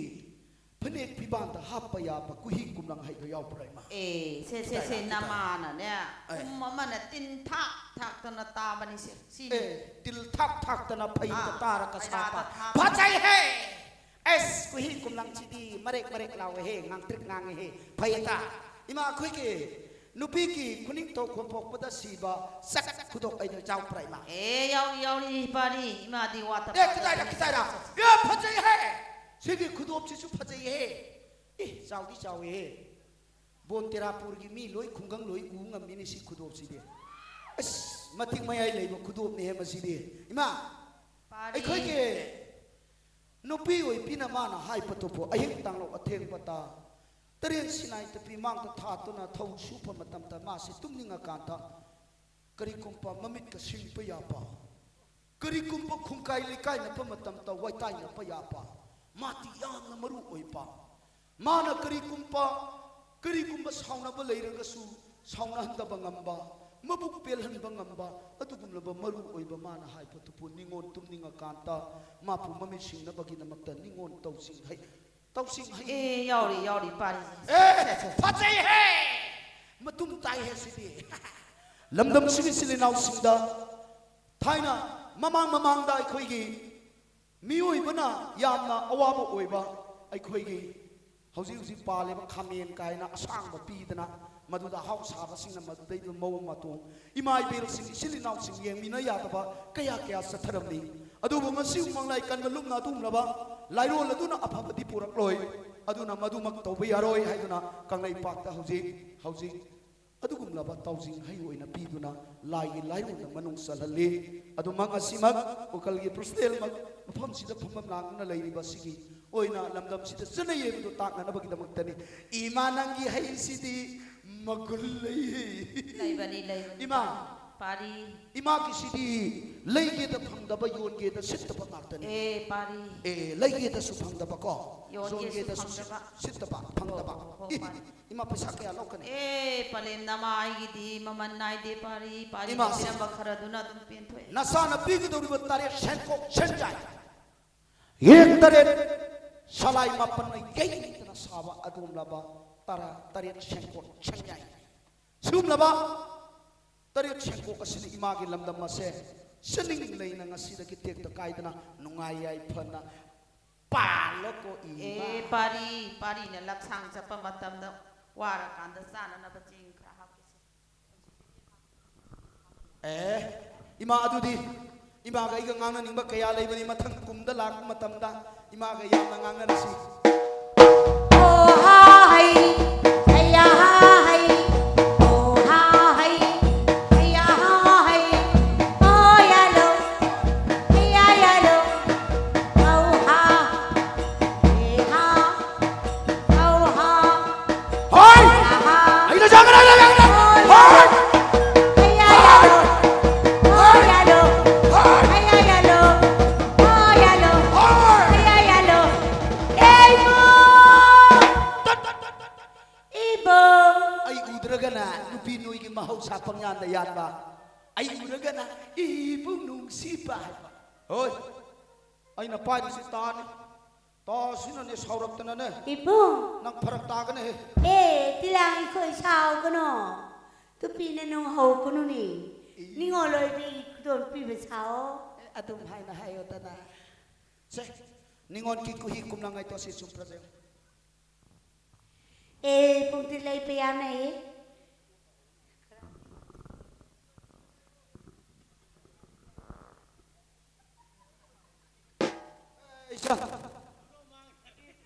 ꯐꯅꯦꯛ ꯐꯤꯕꯥꯟꯗ ꯍꯥꯞꯄ ꯌꯥꯕ ꯀꯨꯍꯤ ꯀꯨꯝꯂꯪ ꯍꯥꯏꯗꯣ ꯌꯥꯎꯕ꯭ꯔꯥ ꯏꯃꯥ? ꯑꯦ, ꯁꯦ, ꯁꯦ, ꯀꯗꯥꯏꯗ, ꯁꯦ, ꯀꯗꯥꯏꯗ? ꯅꯃꯥꯅꯅꯦ꯫ ꯑꯦ꯫ ꯀꯨꯝ ꯑꯃꯅ ꯇꯤꯟ ꯊꯥꯛ ꯊꯥꯛꯇꯅ ꯇꯥꯕꯅꯤ ꯁꯦ꯫ ꯁꯤꯅꯤ꯫ ꯑꯦ, ꯇꯤꯜ ꯊꯥꯛ ꯊꯥꯛꯇꯅ ꯐꯩꯗ ꯑꯥ, ꯇꯥꯔꯒ ꯐꯩꯗꯥꯗ ꯁꯥꯄ꯫ ꯊꯥꯛ꯫ ꯐꯖꯩꯍꯦ! ꯑꯦꯁ, ꯀꯨꯍꯤ ꯀꯨꯝꯂꯪꯁꯤꯗꯤ ꯃꯔꯦꯛ ꯃꯔꯦꯛ ꯂꯥꯎꯋꯦꯍꯦ, ꯉꯥꯡꯇ꯭ꯔꯤꯛ ꯉꯥꯡꯉꯦꯍꯦ꯫ ꯐꯩꯌꯦ ꯇꯥ꯫ ꯏꯃꯥ, ꯑꯩꯈꯣꯏꯒꯤ ꯅꯨꯄꯤꯒꯤ ꯈꯨꯅꯤꯡꯊꯧ ꯈꯣꯝꯄꯣꯛꯄꯗ ꯁꯤꯕ ꯆꯠ ꯈꯨꯗꯣꯛ ꯍꯥꯏꯗꯣ ꯌꯥꯎꯕ꯭ꯔꯥ ꯏꯃꯥ? ꯑꯦ, ꯌꯥꯎꯔꯤ, ꯌꯥꯎꯔꯤ, ꯄꯥꯔꯤ꯫ ꯏꯃꯥꯗꯤ ꯋꯥꯠꯇ ꯑꯦ, ꯀꯗꯥꯏꯗ, ꯄꯥꯗꯕꯅꯤ꯫ ꯀꯗꯥꯏꯗ? ꯌꯥꯝ ꯐꯖꯩꯍꯦ! ꯁꯤꯒꯤ ꯈꯨꯗꯣꯞꯁꯤꯁꯨ ꯐꯖꯩꯍꯦ꯫ ꯑꯦ, ꯆꯥꯎꯗꯤ ꯆꯥꯎꯋꯦꯍꯦ꯫ ꯕꯣꯟ ꯇꯦꯔꯥꯄꯨꯔꯒꯤ ꯃꯤ ꯂꯣꯏ, ꯈꯨꯡꯒꯪ ꯂꯣꯏ ꯎ ꯉꯝꯃꯤꯅꯦ ꯁꯤ ꯈꯨꯗꯣꯞꯁꯤꯗꯤ꯫ ꯑꯁ, ꯃꯇꯤꯛ ꯃꯌꯥꯏ ꯂꯩꯕ ꯈꯨꯗꯣꯞꯅꯦꯍꯦ ꯃꯁꯤꯗꯤ꯫ ꯏꯃꯥ, ꯄꯥꯔꯤ꯫ ꯑꯩꯈꯣꯏꯒꯤ ꯅꯨꯄꯤ ꯑꯣꯏꯕꯤꯅ ꯃꯥꯅ ꯍꯥꯏꯕꯗꯨꯕꯨ ꯑꯍꯤꯡ ꯇꯥꯡꯂꯣꯞ ꯑꯊꯦꯡꯕꯗ ꯇꯔꯦꯠ ꯁꯤꯅꯥꯏ ꯇꯨꯄꯤ ꯃꯥꯡꯗ ꯊꯥꯗꯨꯅ ꯊꯧ ꯁꯨꯕ ꯃꯇꯝꯗ ꯃꯥꯁꯤ ꯇꯨꯝꯅꯤꯡꯉꯀꯥꯟꯗ ꯀꯔꯤꯒꯨꯝꯕ ꯃꯃꯤꯠꯀ ꯁꯤꯡꯕ ꯌꯥꯕ, ꯀꯔꯤꯒꯨꯝꯕ ꯈꯨꯡꯒꯥꯏ ꯂꯩꯀꯥꯏꯅꯕ ꯃꯇꯝꯗ ꯋꯥꯏꯇꯥꯏꯅꯕ ꯌꯥꯕ, ꯃꯥꯗꯤ ꯌꯥꯝꯅ ꯃꯔꯨ ꯑꯣꯏꯕ꯫ ꯃꯥꯅ ꯀꯔꯤꯒꯨꯝꯕ, ꯀꯔꯤꯒꯨꯝꯕ ꯁꯥꯎꯅꯕ ꯂꯩꯔꯒꯁꯨ ꯁꯥꯎꯅꯍꯟꯗꯕ ꯉꯝꯕ, ꯃꯕꯨꯛ ꯄꯦꯜꯍꯟꯕ ꯉꯝꯕ, ꯑꯗꯨꯒꯨꯝꯂꯕ ꯃꯔꯨ ꯑꯣꯏꯕ ꯃꯥꯅ ꯍꯥꯏꯕꯗꯨꯕꯨ ꯅꯤꯉꯣꯜ ꯇꯨꯝꯅꯤꯡꯉꯀꯥꯟꯗ ꯃꯥꯕꯨ ꯃꯃꯤꯠ ꯁꯤꯡꯅꯕꯒꯤꯗꯃꯛꯇ ꯅꯤꯉꯣꯜ ꯇꯧꯁꯤꯡ ꯍꯩ, ꯇꯧꯁꯤꯡ ꯍꯩ꯫ ꯑꯦ, ꯌꯥꯎꯔꯤ, ꯌꯥꯎꯔꯤ, ꯄꯥꯔꯤꯁꯦ꯫ ꯑꯦ, ꯐꯖꯩꯍꯦ! ꯃꯇꯨꯝ ꯇꯥꯏꯍꯦ ꯁꯤꯗꯤ꯫ ꯂꯝꯗꯝꯁꯤꯒꯤ ꯏꯆꯤꯜ ꯏꯅꯥꯎꯁꯤꯡꯗ ꯊꯥꯏꯅ ꯃꯃꯥꯡ ꯃꯃꯥꯡꯗ ꯑꯩꯈꯣꯏꯒꯤ ꯃꯤꯑꯣꯏꯕꯅ ꯌꯥꯝꯅ ꯑꯋꯥꯕ ꯑꯣꯏꯕ ꯑꯩꯈꯣꯏꯒꯤ ꯍꯧꯖꯤꯛ ꯍꯧꯖꯤꯛ ꯄꯥꯜꯂꯤꯕ ꯈꯥꯃꯦꯟ ꯀꯥꯏꯅ ꯑꯁꯥꯡꯕ ꯄꯤꯗꯅ ꯃꯗꯨꯗ ꯑꯍꯥꯎ ꯁꯥꯕꯁꯤꯡꯅ ꯃꯗꯨꯗꯩꯗ ꯃꯑꯣꯡ ꯃꯇꯧ ꯏꯃꯥ ꯏꯕꯦꯜꯁꯤꯡ ꯏꯆꯤꯜ ꯏꯅꯥꯎꯁꯤꯡ ꯌꯦꯡꯃꯤꯟꯅ ꯌꯥꯗꯕ ꯀꯌꯥ ꯀꯌꯥ ꯆꯠꯊꯔꯝꯃꯤ꯫ ꯑꯗꯨꯕꯨ ꯉꯁꯤ ꯃꯪꯂꯥꯏ ꯀꯟꯕ ꯂꯨꯞꯅ ꯑꯗꯨꯒꯨꯝꯂꯕ ꯂꯥꯏꯔꯣꯜ ꯑꯗꯨꯅ ꯑꯐꯕꯗꯤ ꯄꯨꯔꯛꯂꯣꯏ꯫ ꯑꯗꯨꯅ ꯃꯗꯨꯃꯛ ꯇꯧꯕ ꯌꯥꯔꯣꯏ ꯍꯥꯏꯗꯨꯅ ꯀꯪꯂꯩꯄꯥꯛꯇ ꯍꯧꯖꯤꯛ ꯍꯧꯖꯤꯛ ꯑꯗꯨꯒꯨꯝꯂꯕ ꯇꯥꯎꯖꯤꯡ ꯍꯩ ꯑꯣꯏꯅ ꯄꯤꯗꯨꯅ ꯂꯥꯏꯒꯤ ꯂꯥꯏꯔꯣꯟꯗ ꯃꯅꯨꯡ ꯆꯜꯍꯜꯂꯤ꯫ ꯑꯗꯨꯃꯛ ꯑꯁꯤꯃꯛ ꯎꯀꯜꯒꯤ ꯄ꯭ꯔꯤꯁꯤꯗꯦꯟꯃꯛ ꯃꯐꯝꯁꯤꯗ ꯐꯝꯐꯝ ꯂꯥꯡꯗꯨꯅ ꯂꯩꯔꯤꯕ ꯑꯁꯤꯒꯤ ꯑꯣꯏꯅ ꯂꯝꯗꯝꯁꯤꯗ ꯆꯠꯅꯩ ꯍꯥꯏꯕꯗꯨ ꯇꯥꯛꯅꯅꯕꯒꯤꯗꯃꯛꯇꯅꯤ꯫ ꯏꯃꯥ, ꯅꯪꯒꯤ ꯍꯩꯁꯤꯗꯤ ꯃꯒꯨꯟ ꯂꯩ꯫ ꯂꯩꯕꯅꯤ, ꯂꯩꯕꯅꯤ꯫ ꯏꯃꯥ, ꯄꯥꯔꯤ꯫ ꯏꯃꯥꯒꯤꯁꯤꯗꯤ ꯂꯩꯒꯦꯗ ꯐꯪꯗꯕ, ꯌꯣꯟꯒꯦꯗ ꯁꯤꯠꯇꯕ ꯉꯥꯛꯇꯅꯤ꯫ ꯑꯦ, ꯄꯥꯔꯤ꯫ ꯑꯦ, ꯂꯩꯒꯦꯗꯁꯨ ꯐꯪꯗꯕꯀꯣ, ꯌꯣꯟꯒꯦꯁꯨ ꯌꯣꯟꯒꯦꯗꯁꯨ ꯐꯪꯗꯕ꯫ ꯁꯤꯠꯇꯕ, ꯐꯪꯗꯕ꯫ ꯍꯣ, ꯍꯣ, ꯏ, ꯄꯥꯔꯤ꯫ ꯏꯃꯥ, ꯄꯩꯁꯥ ꯀꯌꯥ ꯂꯧꯒꯅꯤ? ꯑꯦ, ꯄꯂꯦꯝ ꯅꯃꯥ, ꯑꯩꯒꯤꯗꯤ ꯃꯃꯜ ꯅꯥꯏꯗꯦ, ꯄꯥꯔꯤ, ꯄꯥꯔꯤꯅ ꯏꯃꯥꯁꯤ ꯄꯤꯔꯝꯕ ꯈꯔꯗꯨꯅ ꯑꯗꯨꯝ ꯄꯦꯟꯊꯣꯛꯑꯦ꯫ ꯅꯆꯥꯅ ꯄꯤꯒꯗꯧꯔꯤꯕ ꯇꯔꯦꯠ ꯁꯦꯟꯀꯣꯛ ꯁꯦꯟꯖꯥꯏ, ꯌꯦꯛ ꯇꯔꯦꯠ ꯁꯂꯥꯏ ꯃꯥꯄꯟꯅ ꯌꯩꯗꯅ ꯁꯥꯕ ꯑꯗꯨꯒꯨꯝꯂꯕ ꯇꯔꯥ ꯇꯔꯦꯠ ꯁꯦꯟꯀꯣꯛ ꯁꯦꯟꯖꯥꯏ, ꯁꯤꯒꯨꯝꯂꯕ ꯇꯔꯦꯠ ꯁꯦꯟꯀꯣꯛ ꯑꯁꯤꯅ ꯏꯃꯥꯒꯤ ꯂꯝꯗꯝ ꯑꯁꯦ ꯆꯅꯤꯡ ꯂꯩꯅ ꯉꯁꯤꯗꯒꯤ ꯇꯦꯛꯇ ꯀꯥꯏꯗꯅ ꯅꯨꯡꯉꯥꯏ ꯌꯥꯏꯐꯅ ꯄꯥꯜꯂꯣꯀꯣ ꯏꯃꯥ꯫ ꯑꯦ, ꯄꯥꯔꯤ, ꯄꯥꯔꯤꯅ ꯂꯞꯁꯥꯡ ꯆꯠꯄ ꯃꯇꯝꯗ ꯋꯥꯔꯀꯥꯟꯗ ꯆꯥꯅꯅꯕ ꯆꯦꯡ ꯈꯔ ꯍꯥꯞꯀꯦꯁꯦ꯫ ꯑꯦ, ꯏꯃꯥ, ꯑꯗꯨꯗꯤ ꯏꯃꯥꯒ ꯑꯩꯒ ꯉꯥꯡꯅꯅꯤꯡꯕ ꯀꯌꯥ ꯂꯩꯕꯅꯤ, ꯃꯊꯪ ꯀꯨꯝꯗ ꯂꯥꯛꯄ ꯃꯇꯝꯗ ꯏꯃꯥꯒ ꯌꯥꯝꯅ ꯉꯥꯡꯅꯔꯁꯤ꯫ ꯍꯣꯏ! ꯑꯩꯅ ꯆꯪꯒꯅ ꯍꯣꯏ! ꯍꯣꯏ! ꯍꯣꯏ! ꯍꯣꯏ! ꯑꯩ ꯎꯗ꯭ꯔꯒꯅ ꯅꯨꯄꯤ ꯅꯣꯏꯒꯤ ꯃꯍꯧꯁꯥ ꯄꯪꯌꯥꯟꯗ ꯌꯥꯟꯕ, ꯑꯩ ꯎꯔꯒꯅ ꯏꯕꯨꯡ ꯅꯨꯡꯁꯤꯕ ꯍꯥꯏꯕ꯫ ꯍꯣꯏ, ꯑꯩꯅ ꯄꯥꯏꯔꯤꯁꯤ ꯇꯥꯅꯤ, ꯇꯥꯁꯤꯅꯅꯦ ꯁꯥꯎꯔꯛꯇꯅꯅꯦ꯫ ꯏꯕꯨꯡ! ꯅꯪ ꯐꯔꯛ ꯇꯥꯒꯅꯦꯍꯦ꯫ ꯑꯦ, ꯇꯤꯂꯥꯡ ꯑꯩꯈꯣꯏ ꯁꯥꯎꯒꯅꯣ꯫ ꯇꯨꯄꯤꯅ ꯅꯨꯡ ꯍꯧꯒꯅꯨꯅꯦ꯫ ꯏ- ꯅꯤꯡꯉꯣꯜ ꯑꯣꯏꯕꯒꯤ ꯈꯨꯗꯣꯜ ꯄꯤꯕ ꯁꯥꯑꯣ꯫ ꯑꯦ, ꯑꯗꯨꯝ ꯍꯥꯏꯅ ꯍꯥꯏꯌꯣꯗꯅ꯫ ꯁꯦ, ꯅꯤꯡꯉꯣꯜꯒꯤ ꯀꯨꯍꯤ ꯀꯨꯝꯂꯉꯥꯏ ꯇꯧꯁꯤ ꯁꯨꯝ ꯄ꯭ꯔꯖꯦ꯫ ꯑꯦ, ꯄꯨꯡꯇꯤ ꯂꯩꯕ ꯌꯥꯅꯩꯌꯦ꯫ ꯏꯆꯥ,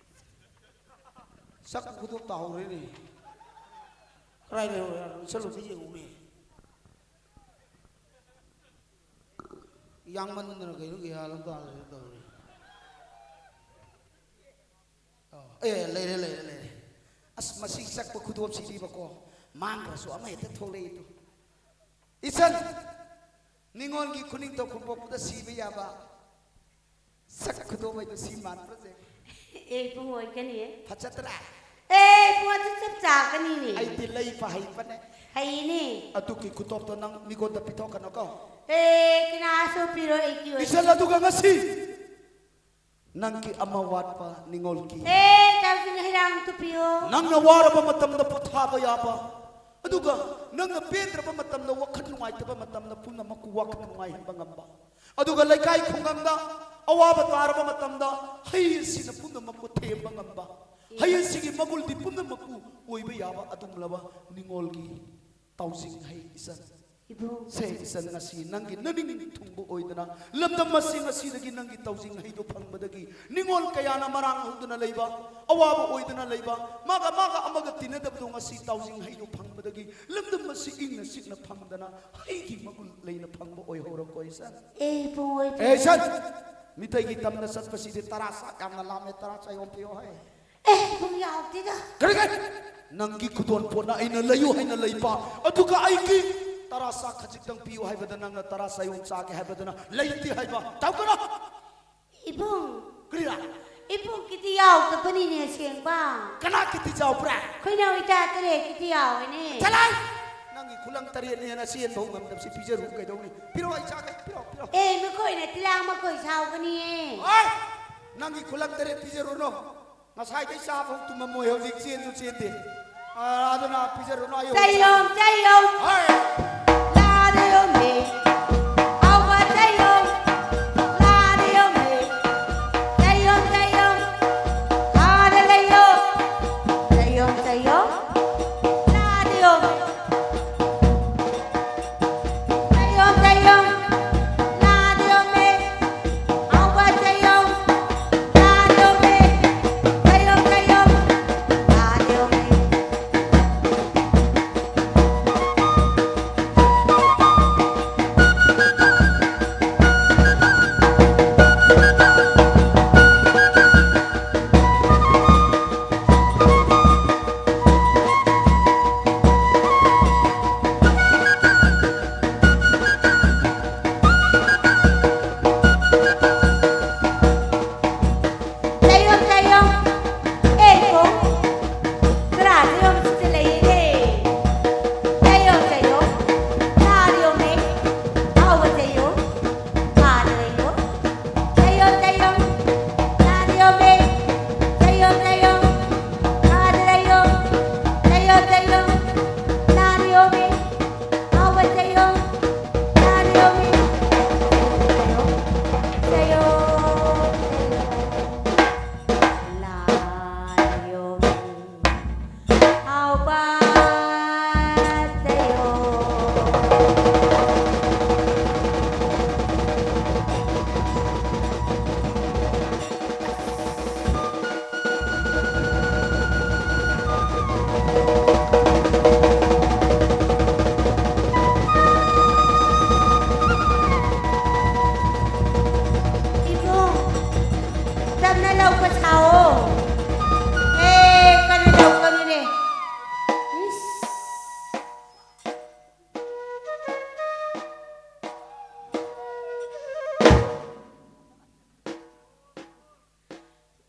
ꯁꯛ ꯈꯨꯗꯣꯞ ꯇꯥꯍꯧꯔꯦꯅꯦ꯫ ꯀꯗꯥꯏ ꯂꯩꯍꯧꯔꯦ? ꯏꯆꯜꯂꯣꯝꯗ ꯌꯦꯡꯉꯨꯅꯦ꯫ ꯌꯥꯡꯃꯟꯗꯅ ꯀꯩꯅꯣ ꯒ꯭ꯌꯥꯟ ꯑꯃ ꯇꯥꯗ꯭ꯔꯦ ꯇꯧꯔꯤ꯫ ꯑꯣ, ꯑꯦ, ꯂꯩꯔꯦ, ꯂꯩꯔꯦ, ꯂꯩꯔꯦ꯫ ꯑꯁ, ꯃꯁꯤ ꯆꯛꯄ ꯈꯨꯗꯣꯞꯁꯤꯗꯤꯕꯀꯣ, ꯃꯥꯡꯈ꯭ꯔꯁꯨ ꯑꯃ ꯍꯦꯛꯇ ꯊꯣꯛꯂꯛꯏꯗꯣ꯫ ꯏꯆꯟ, ꯅꯤꯉꯣꯜꯒꯤ ꯈꯨꯅꯤꯡꯊꯧ ꯈꯨꯕꯣꯛꯄꯗ ꯁꯤꯕ ꯌꯥꯕ ꯁꯛ ꯈꯨꯗꯣꯞ ꯍꯥꯏꯗꯣ ꯁꯤ ꯃꯥꯟꯕ꯭ꯔꯁꯦ? ꯑꯦ, ꯏꯕꯨꯡ ꯑꯣꯏꯒꯅꯤꯌꯦ꯫ ꯐꯖꯗ꯭ꯔꯥ? ꯑꯦ, ꯏꯕꯨꯡ ꯑꯗꯨ ꯆꯞ ꯆꯥꯒꯅꯤꯅꯦ꯫ ꯑꯩꯗꯤ ꯂꯩꯕ ꯍꯩꯕꯅꯦ꯫ ꯍꯩꯅꯦ꯫ ꯑꯗꯨꯒꯤ ꯈꯨꯗꯣꯞꯇꯣ ꯅꯪ ꯃꯤꯉꯣꯟꯗ ꯄꯤꯊꯣꯛꯀꯅꯨꯀꯣ꯫ ꯑꯦ, ꯀꯅꯥꯁꯨ ꯄꯤꯔꯣꯏ ꯑꯩꯒꯤ ꯑꯣꯏꯅ꯫ ꯏꯆꯟ, ꯑꯗꯨꯒ ꯉꯁꯤ ꯅꯪꯒꯤ ꯑꯃ ꯋꯥꯠꯄ ꯅꯤꯉꯣꯜꯒꯤ꯫ ꯑꯦ, ꯇꯥꯎꯁꯤꯡ ꯍꯩꯔꯥꯡ ꯇꯨꯞꯄꯤꯌꯣ꯫ ꯅꯪꯅ ꯋꯥꯔꯕ ꯃꯇꯝꯗ ꯄꯣꯊꯥꯕ ꯌꯥꯕ, ꯑꯗꯨꯒ ꯅꯪꯅ ꯄꯦꯟꯗ꯭ꯔꯕ ꯃꯇꯝꯗ, ꯋꯥꯈꯜ ꯅꯨꯡꯉꯥꯏꯇꯕ ꯃꯇꯝꯗ ꯄꯨꯝꯅꯃꯛꯄꯨ ꯋꯥꯈꯜ ꯅꯨꯡꯉꯥꯏꯍꯟꯕ ꯉꯝꯕ, ꯑꯗꯨꯒ ꯂꯩꯀꯥꯏ ꯈꯨꯡꯒꯪꯗ ꯑꯋꯥꯕ ꯇꯥꯔꯕ ꯃꯇꯝꯗ ꯍꯩ ꯑꯁꯤꯅ ꯄꯨꯝꯅꯃꯛꯄꯨ ꯊꯦꯝꯕ ꯉꯝꯕ, ꯍꯩ ꯑꯁꯤꯒꯤ ꯃꯒꯨꯜꯗꯤ ꯄꯨꯝꯅꯃꯛꯄꯨ ꯑꯣꯏꯕ ꯌꯥꯕ ꯑꯗꯨꯒꯨꯝꯂꯕ ꯅꯤꯉꯣꯜꯒꯤ ꯇꯥꯎꯖꯤꯡ ꯍꯩ ꯏꯆꯟ꯫ ꯏꯕꯨꯡ꯫ ꯁꯦ ꯏꯆꯟ, ꯉꯁꯤ ꯅꯪꯒꯤ ꯅꯅꯤꯡ ꯊꯨꯡꯕ ꯑꯣꯏꯗꯅ ꯂꯝꯗꯝ ꯑꯁꯤ ꯉꯁꯤꯗꯒꯤ ꯅꯪꯒꯤ ꯇꯧꯖꯤꯡ ꯍꯩꯗꯣ ꯐꯪꯕꯗꯒꯤ ꯅꯤꯡꯉꯣꯜ ꯀꯌꯥꯅ ꯃꯔꯥꯡ ꯍꯧꯗꯨꯅ ꯂꯩꯕ, ꯑꯋꯥꯕ ꯑꯣꯏꯗꯅ ꯂꯩꯕ, ꯃꯥꯒ ꯃꯥꯒ ꯑꯃꯒ ꯇꯤꯟꯅꯗꯕꯗꯣ ꯉꯁꯤ ꯇꯧꯖꯤꯡ ꯍꯩꯗꯣ ꯐꯪꯕꯗꯒꯤ ꯂꯝꯗꯝ ꯑꯁꯤ ꯏꯪꯅ ꯆꯤꯛꯅ ꯐꯪꯗꯅ ꯍꯩꯒꯤ ꯃꯒꯨꯟ ꯂꯩꯅ ꯐꯪꯕ ꯑꯣꯏꯍꯧꯔꯣꯀꯣ ꯏꯆꯟ꯫ ꯑꯦ ꯏꯕꯨꯡ ꯑꯣꯏꯕ꯫ ꯑꯦ ꯏꯆꯟ, ꯃꯤꯇꯩꯒꯤ ꯇꯝꯅ ꯆꯠꯄꯁꯤꯗꯤ ꯇꯔꯥ ꯆꯥꯛ ꯌꯥꯝꯅ ꯂꯥꯝꯃꯦ, ꯇꯔꯥ ꯆꯥꯛ ꯌꯣꯝ ꯄꯤꯌꯣ ꯍꯥꯏ꯫ ꯑꯦ ꯏꯕꯨꯡ ꯌꯥꯎꯗꯦꯗ꯫ ꯀꯔꯤ ꯀꯔꯤ? ꯅꯪꯒꯤ ꯈꯨꯗꯣꯟ ꯄꯣꯠꯅ ꯑꯩꯅ ꯂꯩꯌꯨ ꯍꯥꯏꯅ ꯂꯩꯕ, ꯑꯗꯨꯒ ꯑꯩꯒꯤ ꯇꯔꯥ ꯆꯥꯛ ꯈꯖꯤꯛꯇꯪ ꯄꯤꯌꯨ ꯍꯥꯏꯕꯗ ꯅꯪꯅ ꯇꯔꯥ ꯆꯥꯌꯣꯝ ꯆꯥꯒꯦ ꯍꯥꯏꯕꯗꯅ ꯂꯩꯇꯦ ꯍꯥꯏꯕ꯫ ꯇꯧꯒꯅꯨ꯫ ꯏꯕꯨꯡ꯫ ꯀꯔꯤꯔꯥ? ꯏꯕꯨꯡ ꯀꯤꯗꯤ ꯌꯥꯎꯗꯕꯅꯤꯅꯦ ꯑꯁꯦꯡꯕ꯫ ꯀꯅꯥ ꯀꯤꯗꯤ ꯌꯥꯎꯕ꯭ꯔꯥ? ꯑꯩꯈꯣꯏꯅ ꯏꯆꯥ ꯇꯔꯦꯠ ꯀꯤꯗꯤ ꯌꯥꯎꯋꯦꯅꯦ꯫ ꯆꯠꯂꯣ! ꯅꯪꯒꯤ ꯈꯨꯂꯪ ꯇꯔꯦꯠꯅꯦꯅ ꯆꯦꯟꯕ ꯉꯝꯗꯕꯁꯤ ꯄꯤꯖꯔꯨ ꯀꯩꯗꯧꯅꯤ? ꯄꯤꯔꯛꯑꯣ, ꯑꯩ ꯆꯥꯒꯦ꯫ ꯄꯤꯔꯛꯑꯣ, ꯄꯤꯔꯛꯑꯣ꯫ ꯑꯦ ꯃꯈꯣꯏꯅ ꯇꯤꯂꯥꯡ ꯃꯈꯣꯏ ꯁꯥꯎꯒꯅꯤꯌꯦ꯫ ꯑꯣꯏ! ꯅꯪꯒꯤ ꯈꯨꯂꯪ ꯇꯔꯦꯠ ꯄꯤꯖꯔꯨꯅꯨ꯫ ꯉꯁꯥꯏꯗꯩ ꯆꯥꯐꯥꯎ ꯇꯨꯝꯃꯝꯃꯣꯏ, ꯍꯧꯖꯤꯛ ꯆꯦꯟꯁꯨ ꯆꯦꯟꯗꯦ꯫ ꯑꯥ, ꯑꯗꯨꯅ ꯄꯤꯖꯔꯨꯅꯨ, ꯑꯌꯨꯛ ꯆꯥꯌꯣꯝ, ꯆꯥꯌꯣꯝ꯫ ꯍꯣꯏ꯫ ꯂꯥꯗ ꯌꯣꯝꯃꯦ꯫ ꯍꯥꯎꯕ ꯆꯥꯌꯣꯝ꯫ ꯂꯥꯗ ꯌꯣꯝꯃꯦ꯫ ꯆꯥꯌꯣꯝ, ꯆꯥꯌꯣꯝ꯫ ꯂꯥꯗ ꯂꯩꯌꯣ꯫ ꯆꯥꯌꯣꯝ, ꯆꯥꯌꯣꯝ꯫ ꯂꯥꯗ ꯌꯣꯝꯃꯦ꯫ ꯆꯥꯌꯣꯝ, ꯆꯥꯌꯣꯝ꯫ ꯂꯥꯗ ꯌꯣꯝꯃꯦ꯫ ꯍꯥꯎꯕ ꯆꯥꯌꯣꯝ꯫ ꯂꯥꯗ ꯌꯣꯝꯃꯦ꯫ ꯆꯥꯌꯣꯝ, ꯆꯥꯌꯣꯝ꯫ ꯂꯥꯗ ꯌꯣꯝꯃꯦ꯫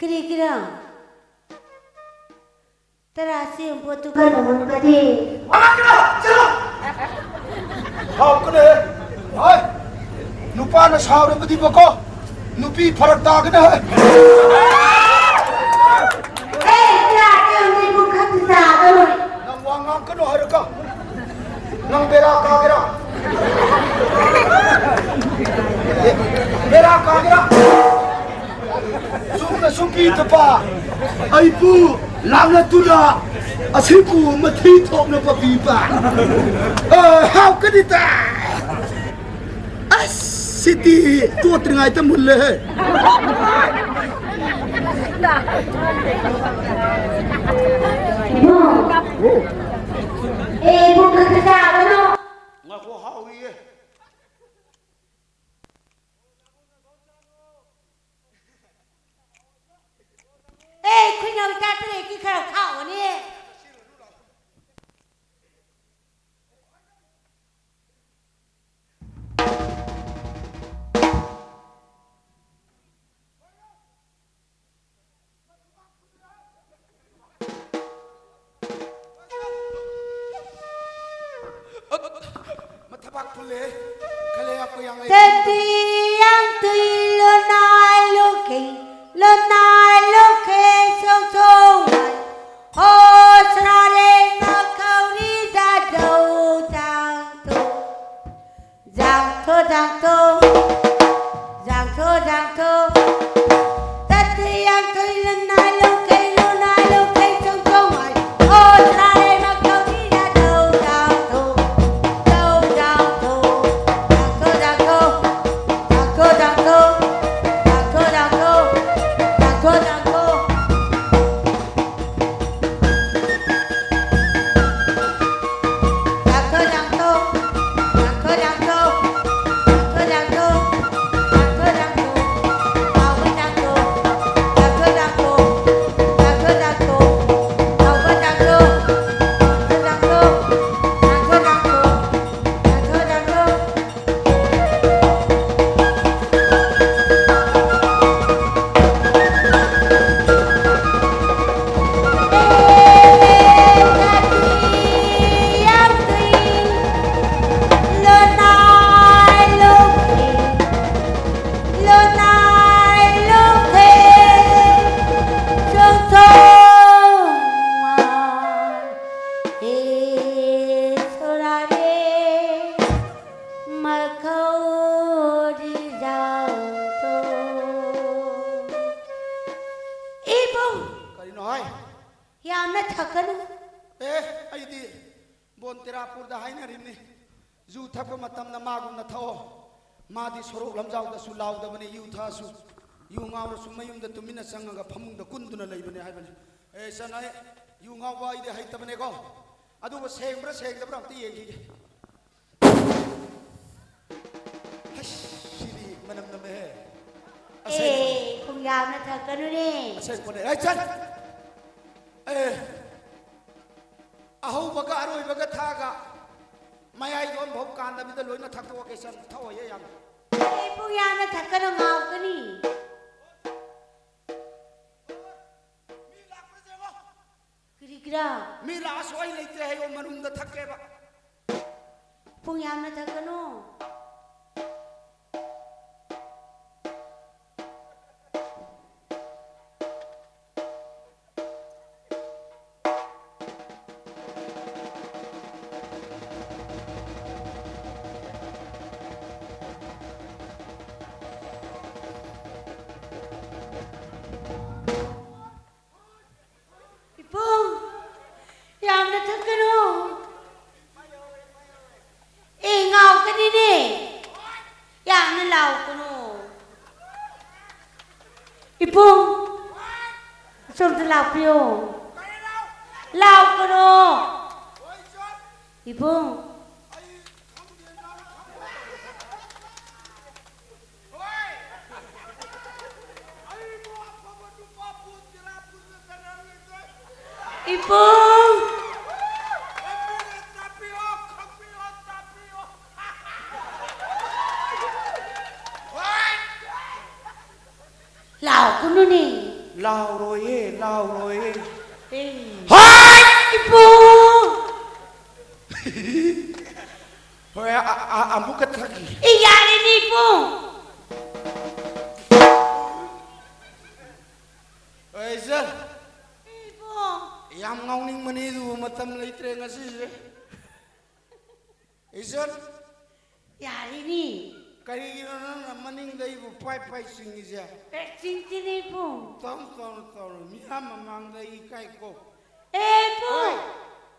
ꯀꯔꯤꯒꯤꯔ? ꯇꯔꯥ ꯁꯦꯝ ꯄꯣꯠꯇꯨ ꯀꯔꯝꯕ ꯃꯔꯨꯞꯀꯗꯤ? ꯃꯉꯥꯡꯒꯤꯔ? ꯆꯠꯂꯣ! ꯁꯥꯎꯀꯅꯦ! ꯍꯣꯏ! ꯅꯨꯄꯥꯅ ꯁꯥꯎꯔꯕꯗꯤꯕꯀꯣ, ꯅꯨꯄꯤ ꯐꯔꯛ ꯇꯥꯒꯅꯤ, ꯍꯣꯏ! ꯑꯦ, ꯇꯔꯥ ꯁꯦꯝ ꯏꯕꯨꯡ ꯈꯛꯇ ꯆꯥꯒꯅꯨ꯫ ꯅꯪ ꯋꯥ ꯉꯥꯡ ꯀꯩꯅꯣ ꯍꯥꯏꯔꯒ ꯅꯪ ꯕꯦꯔꯥ ꯀꯥꯒꯦꯔꯥ? ꯕꯦꯔꯥ ꯀꯥꯒꯦꯔꯥ? ꯆꯨꯝꯅ ꯁꯨꯝ ꯄꯤꯗꯕ ꯑꯩꯕꯨ ꯂꯥꯛꯂꯗꯨꯅ ꯑꯁꯤꯕꯨ ꯃꯊꯤ ꯊꯣꯛꯅꯕ ꯄꯤꯕ꯫ ꯑ, ꯍꯥꯎꯀꯅꯤꯗ꯫ ꯑꯁ, ꯁꯤꯗꯤ ꯇꯣꯠꯇ꯭ꯔꯤꯉꯩꯗ ꯃꯨꯜꯂꯦꯍꯦ꯫ ꯑꯦ, ꯏꯕꯨꯡ ꯈꯛꯇ ꯆꯥꯒꯅꯨ꯫ ꯉꯥꯏꯈꯣ, ꯍꯥꯎꯔꯤꯌꯦ꯫ ꯑꯦ, ꯈꯨꯏꯅꯧ ꯆꯥꯇ꯭ꯔꯦꯠꯀꯤ ꯈꯔ ꯈꯥꯛꯑꯣꯅꯦ꯫ ꯃꯊꯕꯥꯛ ꯐꯨꯜꯂꯦ꯫ ꯈꯜꯂꯦ ꯑꯩꯈꯣꯏ ꯌꯥꯡꯂꯩ꯫ ꯇꯦꯇꯤ ꯌꯥꯡꯇꯨꯏ ꯂꯨꯅꯥꯏ ꯂꯨꯀꯤꯡ ꯂꯨꯅꯥꯏ ꯂꯨꯀꯤꯡ ꯁꯣꯡ ꯁꯣꯡ ꯃꯥꯏ꯫ ꯍꯣ ꯁ꯭ꯔꯥꯔꯦ ꯃꯈꯧꯔꯤ ꯖꯥꯖꯧ ꯖꯥꯡꯊꯣ꯫ ꯖꯥꯡꯊꯣ ꯖꯥꯡꯊꯣ ꯖꯥꯡꯊꯣ ꯖꯥꯡꯊꯣ꯫ ꯇꯠꯇꯤ ꯌꯥꯡꯊꯣꯏ ꯂꯨꯅꯥꯏ ꯂꯨꯀꯩ ꯂꯨꯅꯥꯏ ꯂꯨꯀꯩ ꯆꯣꯡꯊꯣꯡ ꯃꯥꯏ꯫ ꯍꯣ ꯁ꯭ꯔꯥꯔꯦ ꯃꯈꯧꯔꯤ ꯖꯥꯖꯧ ꯖꯥꯡꯊꯣ꯫ ꯖꯧ ꯖꯥꯡꯊꯣ꯫ ꯖꯥꯡꯊꯣ ꯖꯥꯡꯊꯣ꯫ ꯖꯥꯡꯊꯣ ꯖꯥꯡꯊꯣ꯫ ꯖꯥꯡꯊꯣ ꯖꯥꯡꯊꯣ꯫ ꯖꯥꯡꯊꯣ ꯊꯛꯀꯅꯨ꯫ ꯑꯦ, ꯑꯩꯗꯤ ꯕꯣꯟ ꯇꯦꯔꯥꯄꯨꯔꯗ ꯍꯥꯏꯅꯔꯤꯕꯅꯤ, ꯌꯨ ꯊꯛꯄ ꯃꯇꯝꯗ ꯃꯥꯒꯨꯝꯅ ꯊꯛꯑꯣ꯫ ꯃꯥꯗꯤ ꯁꯣꯔꯣꯛ ꯂꯝꯖꯥꯎꯗꯁꯨ ꯂꯥꯎꯗꯕꯅꯤ, ꯌꯨ ꯊꯛꯑꯁꯨ꯫ ꯌꯨ ꯉꯥꯎꯔꯁꯨ ꯃꯌꯨꯝꯗ ꯇꯨꯃꯤꯟꯅ ꯆꯪꯉꯒ ꯐꯃꯨꯡꯗ ꯀꯨꯟꯗꯨꯅ ꯂꯩꯕꯅꯤ ꯍꯥꯏꯕꯅꯤ꯫ ꯑꯦ, ꯏꯆꯟ, ꯑꯩ ꯌꯨ ꯉꯥꯎꯕ ꯑꯩꯗꯤ ꯍꯩꯇꯕꯅꯦꯀꯣ꯫ ꯑꯗꯨꯕꯨ ꯁꯦꯡꯕ꯭ꯔꯥ ꯁꯦꯡꯗꯕ꯭ꯔꯥ ꯑꯝꯇ ꯌꯦꯡꯈꯤꯒꯦ꯫ ꯍꯩꯁ, ꯁꯤꯗꯤ ꯃꯅꯝ ꯅꯝꯃꯦꯍꯦ꯫ ꯑꯁꯦꯡꯕꯅꯦ꯫ ꯑꯦ, ꯄꯨꯡ ꯌꯥꯝꯅ ꯊꯛꯀꯅꯨꯅꯦ꯫ ꯑꯁꯦꯡꯕꯅꯦ꯫ ꯑꯩ ꯆꯠ-, ꯑꯦ, ꯑꯍꯧꯕꯒ ꯑꯔꯣꯏꯕꯒ ꯊꯛꯑꯒ ꯃꯌꯥꯏꯗꯣ ꯑꯃꯐꯥꯎ ꯀꯥꯟꯗꯕꯤꯗ ꯂꯣꯏꯅ ꯊꯛꯇꯣꯛꯑꯒꯦ, ꯆꯟ-, ꯊꯛꯑꯣꯏꯌꯦ ꯌꯥꯝ꯫ ꯑꯦ, ꯄꯨꯡ ꯌꯥꯝꯅ ꯊꯛꯀꯅꯨ, ꯉꯥꯎꯀꯅꯤ꯫ ꯃꯤ ꯂꯥꯛꯄ꯭ꯔꯥ ꯌꯦꯡꯉꯣ꯫ ꯀꯔꯤꯒꯤꯔꯥ? ꯃꯤ ꯂꯥꯛꯑꯁꯨ ꯑꯩ ꯂꯩꯇ꯭ꯔꯦ ꯍꯥꯏꯌꯣ, ꯃꯅꯨꯡꯗ ꯊꯛꯀꯦꯕ꯫ ꯄꯨꯡ ꯌꯥꯝꯅ ꯊꯛꯀꯅꯨ꯫ ꯏꯕꯨꯡ, ꯌꯥꯝꯅ ꯊꯛꯀꯅꯨ꯫ ꯑꯦ, ꯉꯥꯎꯀꯅꯤꯅꯦ꯫ ꯌꯥꯝꯅ ꯂꯥꯎꯀꯅꯨ꯫ ꯏꯕꯨꯡ, ꯑꯁꯣꯝꯗ ꯂꯥꯛꯄꯤꯌꯣ꯫ ꯂꯥꯎꯀꯅꯨ꯫ ꯏꯕꯨꯡ꯫ ꯏꯕꯨꯡ! ꯂꯥꯎꯒꯅꯨꯅꯦ꯫ ꯂꯥꯎꯔꯣꯏꯌꯦ, ꯂꯥꯎꯔꯣꯏꯌꯦ꯫ ꯑꯦ꯫ ꯍꯥꯏ! ꯏꯕꯨꯡ! ꯍꯣꯏ, ꯑ-, ꯑ-, ꯑꯃꯨꯛꯀ ꯊꯛꯈꯤ꯫ ꯑꯦ, ꯌꯥꯔꯦꯅꯦ, ꯏꯕꯨꯡ꯫ ꯍꯣꯏ, ꯏꯆꯟ꯫ ꯏꯕꯨꯡ꯫ ꯌꯥꯝ ꯉꯥꯎꯅꯤꯡꯕꯅꯤ, ꯑꯗꯨꯕꯨ ꯃꯇꯝ ꯂꯩꯇ꯭ꯔꯦ ꯉꯁꯤꯁꯦ꯫ ꯏꯆꯟ꯫ ꯌꯥꯔꯦꯅꯦ꯫ ꯀꯔꯤꯒꯤꯅꯣ ꯅꯪꯅ ꯃꯅꯤꯡꯗ ꯑꯩꯕꯨ ꯄꯥꯏ ꯄꯥꯏ ꯆꯤꯡꯉꯤꯁꯦ? ꯑꯦ, ꯆꯤꯡꯗꯦꯅꯦ, ꯏꯕꯨꯡ꯫ ꯇꯧꯅꯨ, ꯇꯧꯅꯨ, ꯇꯧꯅꯨ꯫ ꯃꯤꯌꯥꯝ ꯃꯃꯥꯡꯗ ꯑꯩ ꯏꯀꯥꯏꯀꯣ꯫ ꯑꯦ, ꯏꯕꯨꯡ! ꯍꯣꯏ꯫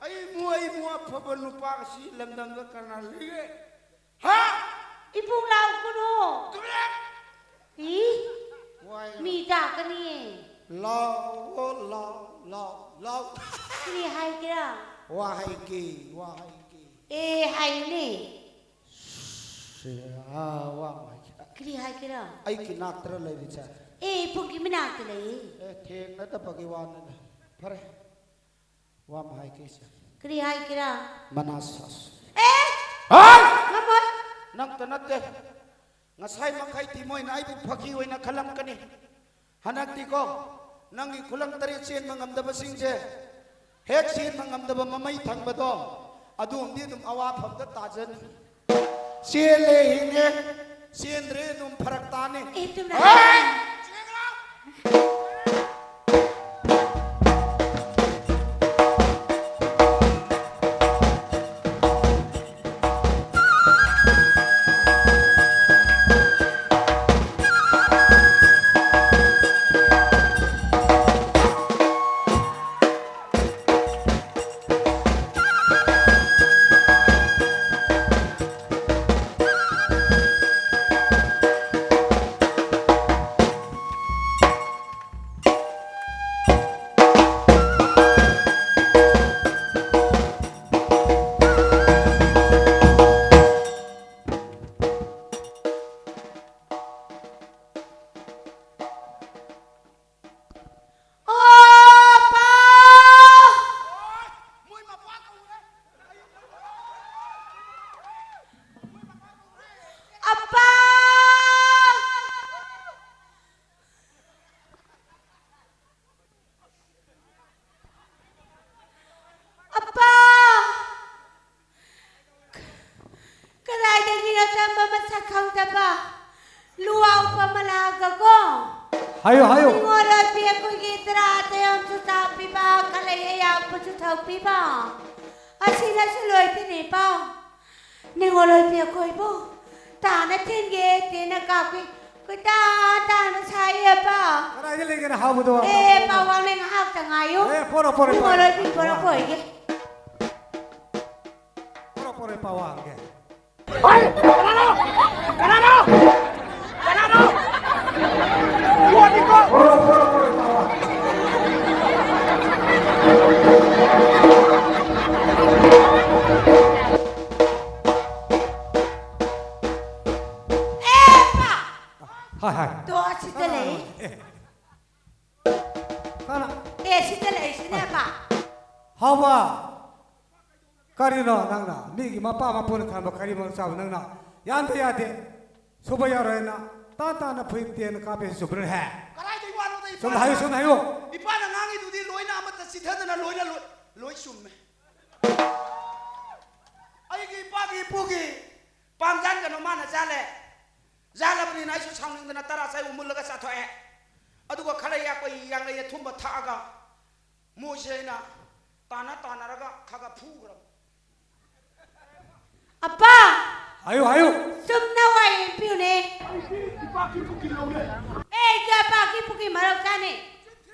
ꯑꯩ ꯏꯕꯨꯡ, ꯑꯩ ꯏꯕꯨꯡ ꯑꯐꯕ ꯅꯨꯄꯥ ꯑꯁꯤ ꯂꯝꯗꯝꯗ ꯀꯅꯥ ꯂꯩꯒꯦ? ꯍꯥ? ꯏꯕꯨꯡ ꯂꯥꯎꯒꯅꯨ꯫ ꯇꯨꯃꯤꯟ! ꯏ? ꯋꯥꯏ꯫ ꯃꯤ ꯇꯥꯛꯀꯅꯤꯌꯦ꯫ ꯂꯥꯎ, ꯂꯥꯎ, ꯂꯥꯎ, ꯂꯥꯎ꯫ ꯀꯔꯤ ꯍꯥꯏꯒꯦꯔꯥ? ꯋꯥ ꯍꯥꯏꯒꯦ, ꯋꯥ ꯍꯥꯏꯒꯦ꯫ ꯑꯦ ꯍꯥꯏꯅꯦ꯫ ꯁꯤ, ꯑꯥ, ꯋꯥ ꯑꯃ ꯍꯥꯏꯒꯦ꯫ ꯀꯔꯤ ꯍꯥꯏꯒꯦꯔꯥ? ꯑꯩꯒꯤ ꯅꯥꯛꯇꯔ ꯂꯩꯔꯤꯁꯦ? ꯑꯦ, ꯏꯕꯨꯡꯒꯤ ꯃꯅꯥꯛꯇ ꯂꯩꯌꯦ꯫ ꯑꯦ, ꯊꯦꯡꯅꯗꯕꯒꯤ ꯋꯥꯅꯤꯗ꯫ ꯐꯔꯦ, ꯋꯥ ꯑꯃ ꯍꯥꯏꯒꯦ ꯏꯆꯦ꯫ ꯀꯔꯤ ꯍꯥꯏꯒꯦꯔꯥ? ꯃꯅꯥ ꯁꯥꯁ꯫ ꯑꯦ! ꯍꯥꯏ! ꯉꯝꯃꯣꯏ꯫ ꯅꯪꯇ ꯅꯠꯇꯦ꯫ ꯉꯁꯥꯏ ꯃꯈꯩꯗꯤ ꯃꯣꯏꯅ ꯑꯩꯕꯨ ꯐꯥꯒꯤ ꯑꯣꯏꯅ ꯈꯜꯂꯝꯒꯅꯤ꯫ ꯍꯟꯗꯛꯇꯤꯀꯣ, ꯅꯪꯒꯤ ꯈꯨꯂꯪ ꯇꯔꯦꯠ ꯆꯦꯟꯕ ꯉꯝꯗꯕꯁꯤꯡꯁꯦ, ꯍꯦꯛ ꯆꯦꯟꯕ ꯉꯝꯗꯕ ꯃꯃꯩ ꯊꯪꯕꯗꯣ, ꯑꯗꯨꯝꯗꯤ ꯑꯗꯨꯝ ꯑꯋꯥꯐꯝꯗ ꯇꯥꯖꯅꯤ꯫ ꯆꯦꯜꯂꯦ ꯍꯤꯡꯉꯦ, ꯆꯦꯟꯗ꯭ꯔꯦ ꯑꯗꯨꯝ ꯐꯔꯛ ꯇꯥꯅꯤ꯫ ꯑꯦ, ꯆꯨꯝꯅ ꯍꯣꯏ! ꯍꯥꯏ꯫ ꯑꯣ, ꯄꯥ! ꯑꯄꯥ! ꯑꯄꯥ! ꯀꯗꯥꯏꯗꯒꯤꯅꯣ ꯇꯝꯕ ꯃꯁꯛ ꯈꯪꯗꯕ ꯂꯨꯋꯥꯎꯄ ꯑꯃ ꯂꯥꯛꯑꯒꯀꯣ꯫ ꯍꯥꯏꯌꯣ, ꯍꯥꯏꯌꯣ꯫ ꯅꯤꯡꯉꯣꯜ ꯑꯣꯏꯕꯤ ꯑꯩꯈꯣꯏꯒꯤ ꯇꯔꯥ ꯇꯌꯥꯝꯁꯨ ꯆꯥꯛꯄꯤꯕ, ꯈꯂꯩ ꯑꯌꯥꯛꯄꯁꯨ ꯊꯛꯄꯤꯕ꯫ ꯑꯁꯤꯅꯁꯨ ꯂꯣꯏꯗꯦꯅꯦ ꯄꯥꯎ꯫ ꯅꯤꯡꯉꯣꯜ ꯑꯣꯏꯕꯤ ꯑꯩꯈꯣꯏꯕꯨ ꯇꯥꯅ ꯊꯤꯟꯒꯦ ꯇꯦꯅ ꯀꯥꯞꯄꯤ꯫ ꯀꯣꯏꯇꯥꯟ ꯇꯥꯟꯕ ꯁꯥꯏꯌꯦꯕ꯫ ꯀꯗꯥꯏꯗ ꯂꯩꯒꯦꯅ ꯍꯥꯎꯕꯗꯣ? ꯑꯦ, ꯄꯥꯋꯥꯡꯅꯦ, ꯉꯥꯏꯍꯥꯛꯇ ꯉꯥꯏꯌꯨ꯫ ꯑꯦ, ꯄꯣꯔꯣ, ꯄꯣꯔꯣ, ꯄꯣꯔꯣ꯫ ꯏꯃꯣ ꯂꯣꯏ ꯄꯤ ꯄꯣꯔꯣ ꯄꯣꯏꯒꯦ꯫ ꯄꯣꯔꯣ, ꯄꯣꯔꯣ, ꯄꯥꯋꯥꯡꯒꯦ꯫ ꯍꯩ! ꯀꯅꯥꯅꯣ? ꯀꯅꯥꯅꯣ? ꯀꯅꯥꯅꯣ? ꯄꯣꯔꯣ, ꯄꯣꯔꯣ, ꯄꯣꯔꯣ, ꯄꯥꯋꯥꯡ꯫ ꯑꯦ, ꯄꯥ! ꯍꯥꯏ, ꯍꯥꯏ꯫ ꯇꯣ, ꯑꯁꯤꯗ ꯂꯩ꯫ ꯑꯦ꯫ ꯀꯅꯥ? ꯑꯦ, ꯁꯤꯗ ꯂꯩ, ꯁꯤꯅꯦ, ꯄꯥ꯫ ꯍꯥꯎꯕ꯫ ꯀꯔꯤꯅꯣ ꯅꯪꯅ? ꯃꯤꯒꯤ ꯃꯄꯥ ꯃꯄꯨꯅ ꯊꯝꯕ ꯀꯔꯤ ꯃꯔꯛ ꯆꯥꯕ ꯅꯪꯅ? ꯌꯥꯟꯕ ꯌꯥꯗꯦ꯫ ꯁꯨꯕ ꯌꯥꯔꯣꯏꯅ ꯇꯥ ꯇꯥꯅ ꯐꯨꯏ ꯇꯦꯟ ꯀꯥꯞꯄꯦ, ꯆꯨꯝꯕ꯭ꯔꯅꯦ? ꯍꯦ? ꯀꯗꯥꯏꯗꯩ ꯋꯥꯅꯣꯗ, ꯏꯄꯥꯅ ꯁꯨꯝ ꯍꯥꯏꯌꯨ, ꯁꯨꯝ ꯍꯥꯏꯌꯨ꯫ ꯏꯄꯥꯅ ꯉꯥꯡꯉꯤꯗꯨꯗꯤ ꯂꯣꯏꯅ ꯑꯃꯠꯇ ꯆꯤꯊꯗꯅ ꯂꯣꯏꯅ ꯂꯣꯏ, ꯂꯣꯏ ꯆꯨꯝꯃꯦ꯫ ꯑꯩꯒꯤ ꯏꯄꯥꯒꯤ ꯏꯄꯨꯒꯤ ꯄꯥꯝꯖꯥꯟ ꯀꯩꯅꯣ ꯃꯥꯅ ꯆꯥꯂꯦ꯫ ꯌꯥꯜꯂꯕꯅꯤꯅ ꯑꯩꯁꯨ ꯁꯥꯎꯅꯤꯡꯗꯅ ꯇꯔꯥ ꯆꯥꯏꯕꯨ ꯃꯨꯜꯂꯒ ꯆꯥꯊꯣꯛꯑꯦ꯫ ꯑꯗꯨꯒ ꯈꯔ ꯌꯥꯛꯄ ꯌꯥꯡꯂꯩ ꯑꯊꯨꯝꯕ ꯊꯛꯑꯒ ꯃꯣꯏꯁꯦ ꯑꯩꯅ ꯇꯥꯟꯅ ꯇꯥꯟꯅꯔꯒ ꯈꯔ ꯈꯔ ꯐꯨꯈ꯭ꯔꯕ꯫ ꯑꯄꯥ! ꯍꯥꯏꯌꯨ, ꯍꯥꯏꯌꯨ꯫ ꯆꯨꯝꯅ ꯋꯥ ꯌꯦꯡꯕꯤꯌꯨꯅꯦ꯫ ꯑꯩꯗꯤ ꯏꯄꯥꯛꯀꯤ ꯄꯨꯛꯀꯤ ꯂꯧꯔꯦ꯫ ꯑꯦ, ꯏꯄꯥꯛꯀꯤ ꯄꯨꯛꯀꯤ ꯃꯔꯧ ꯆꯥꯅꯤ꯫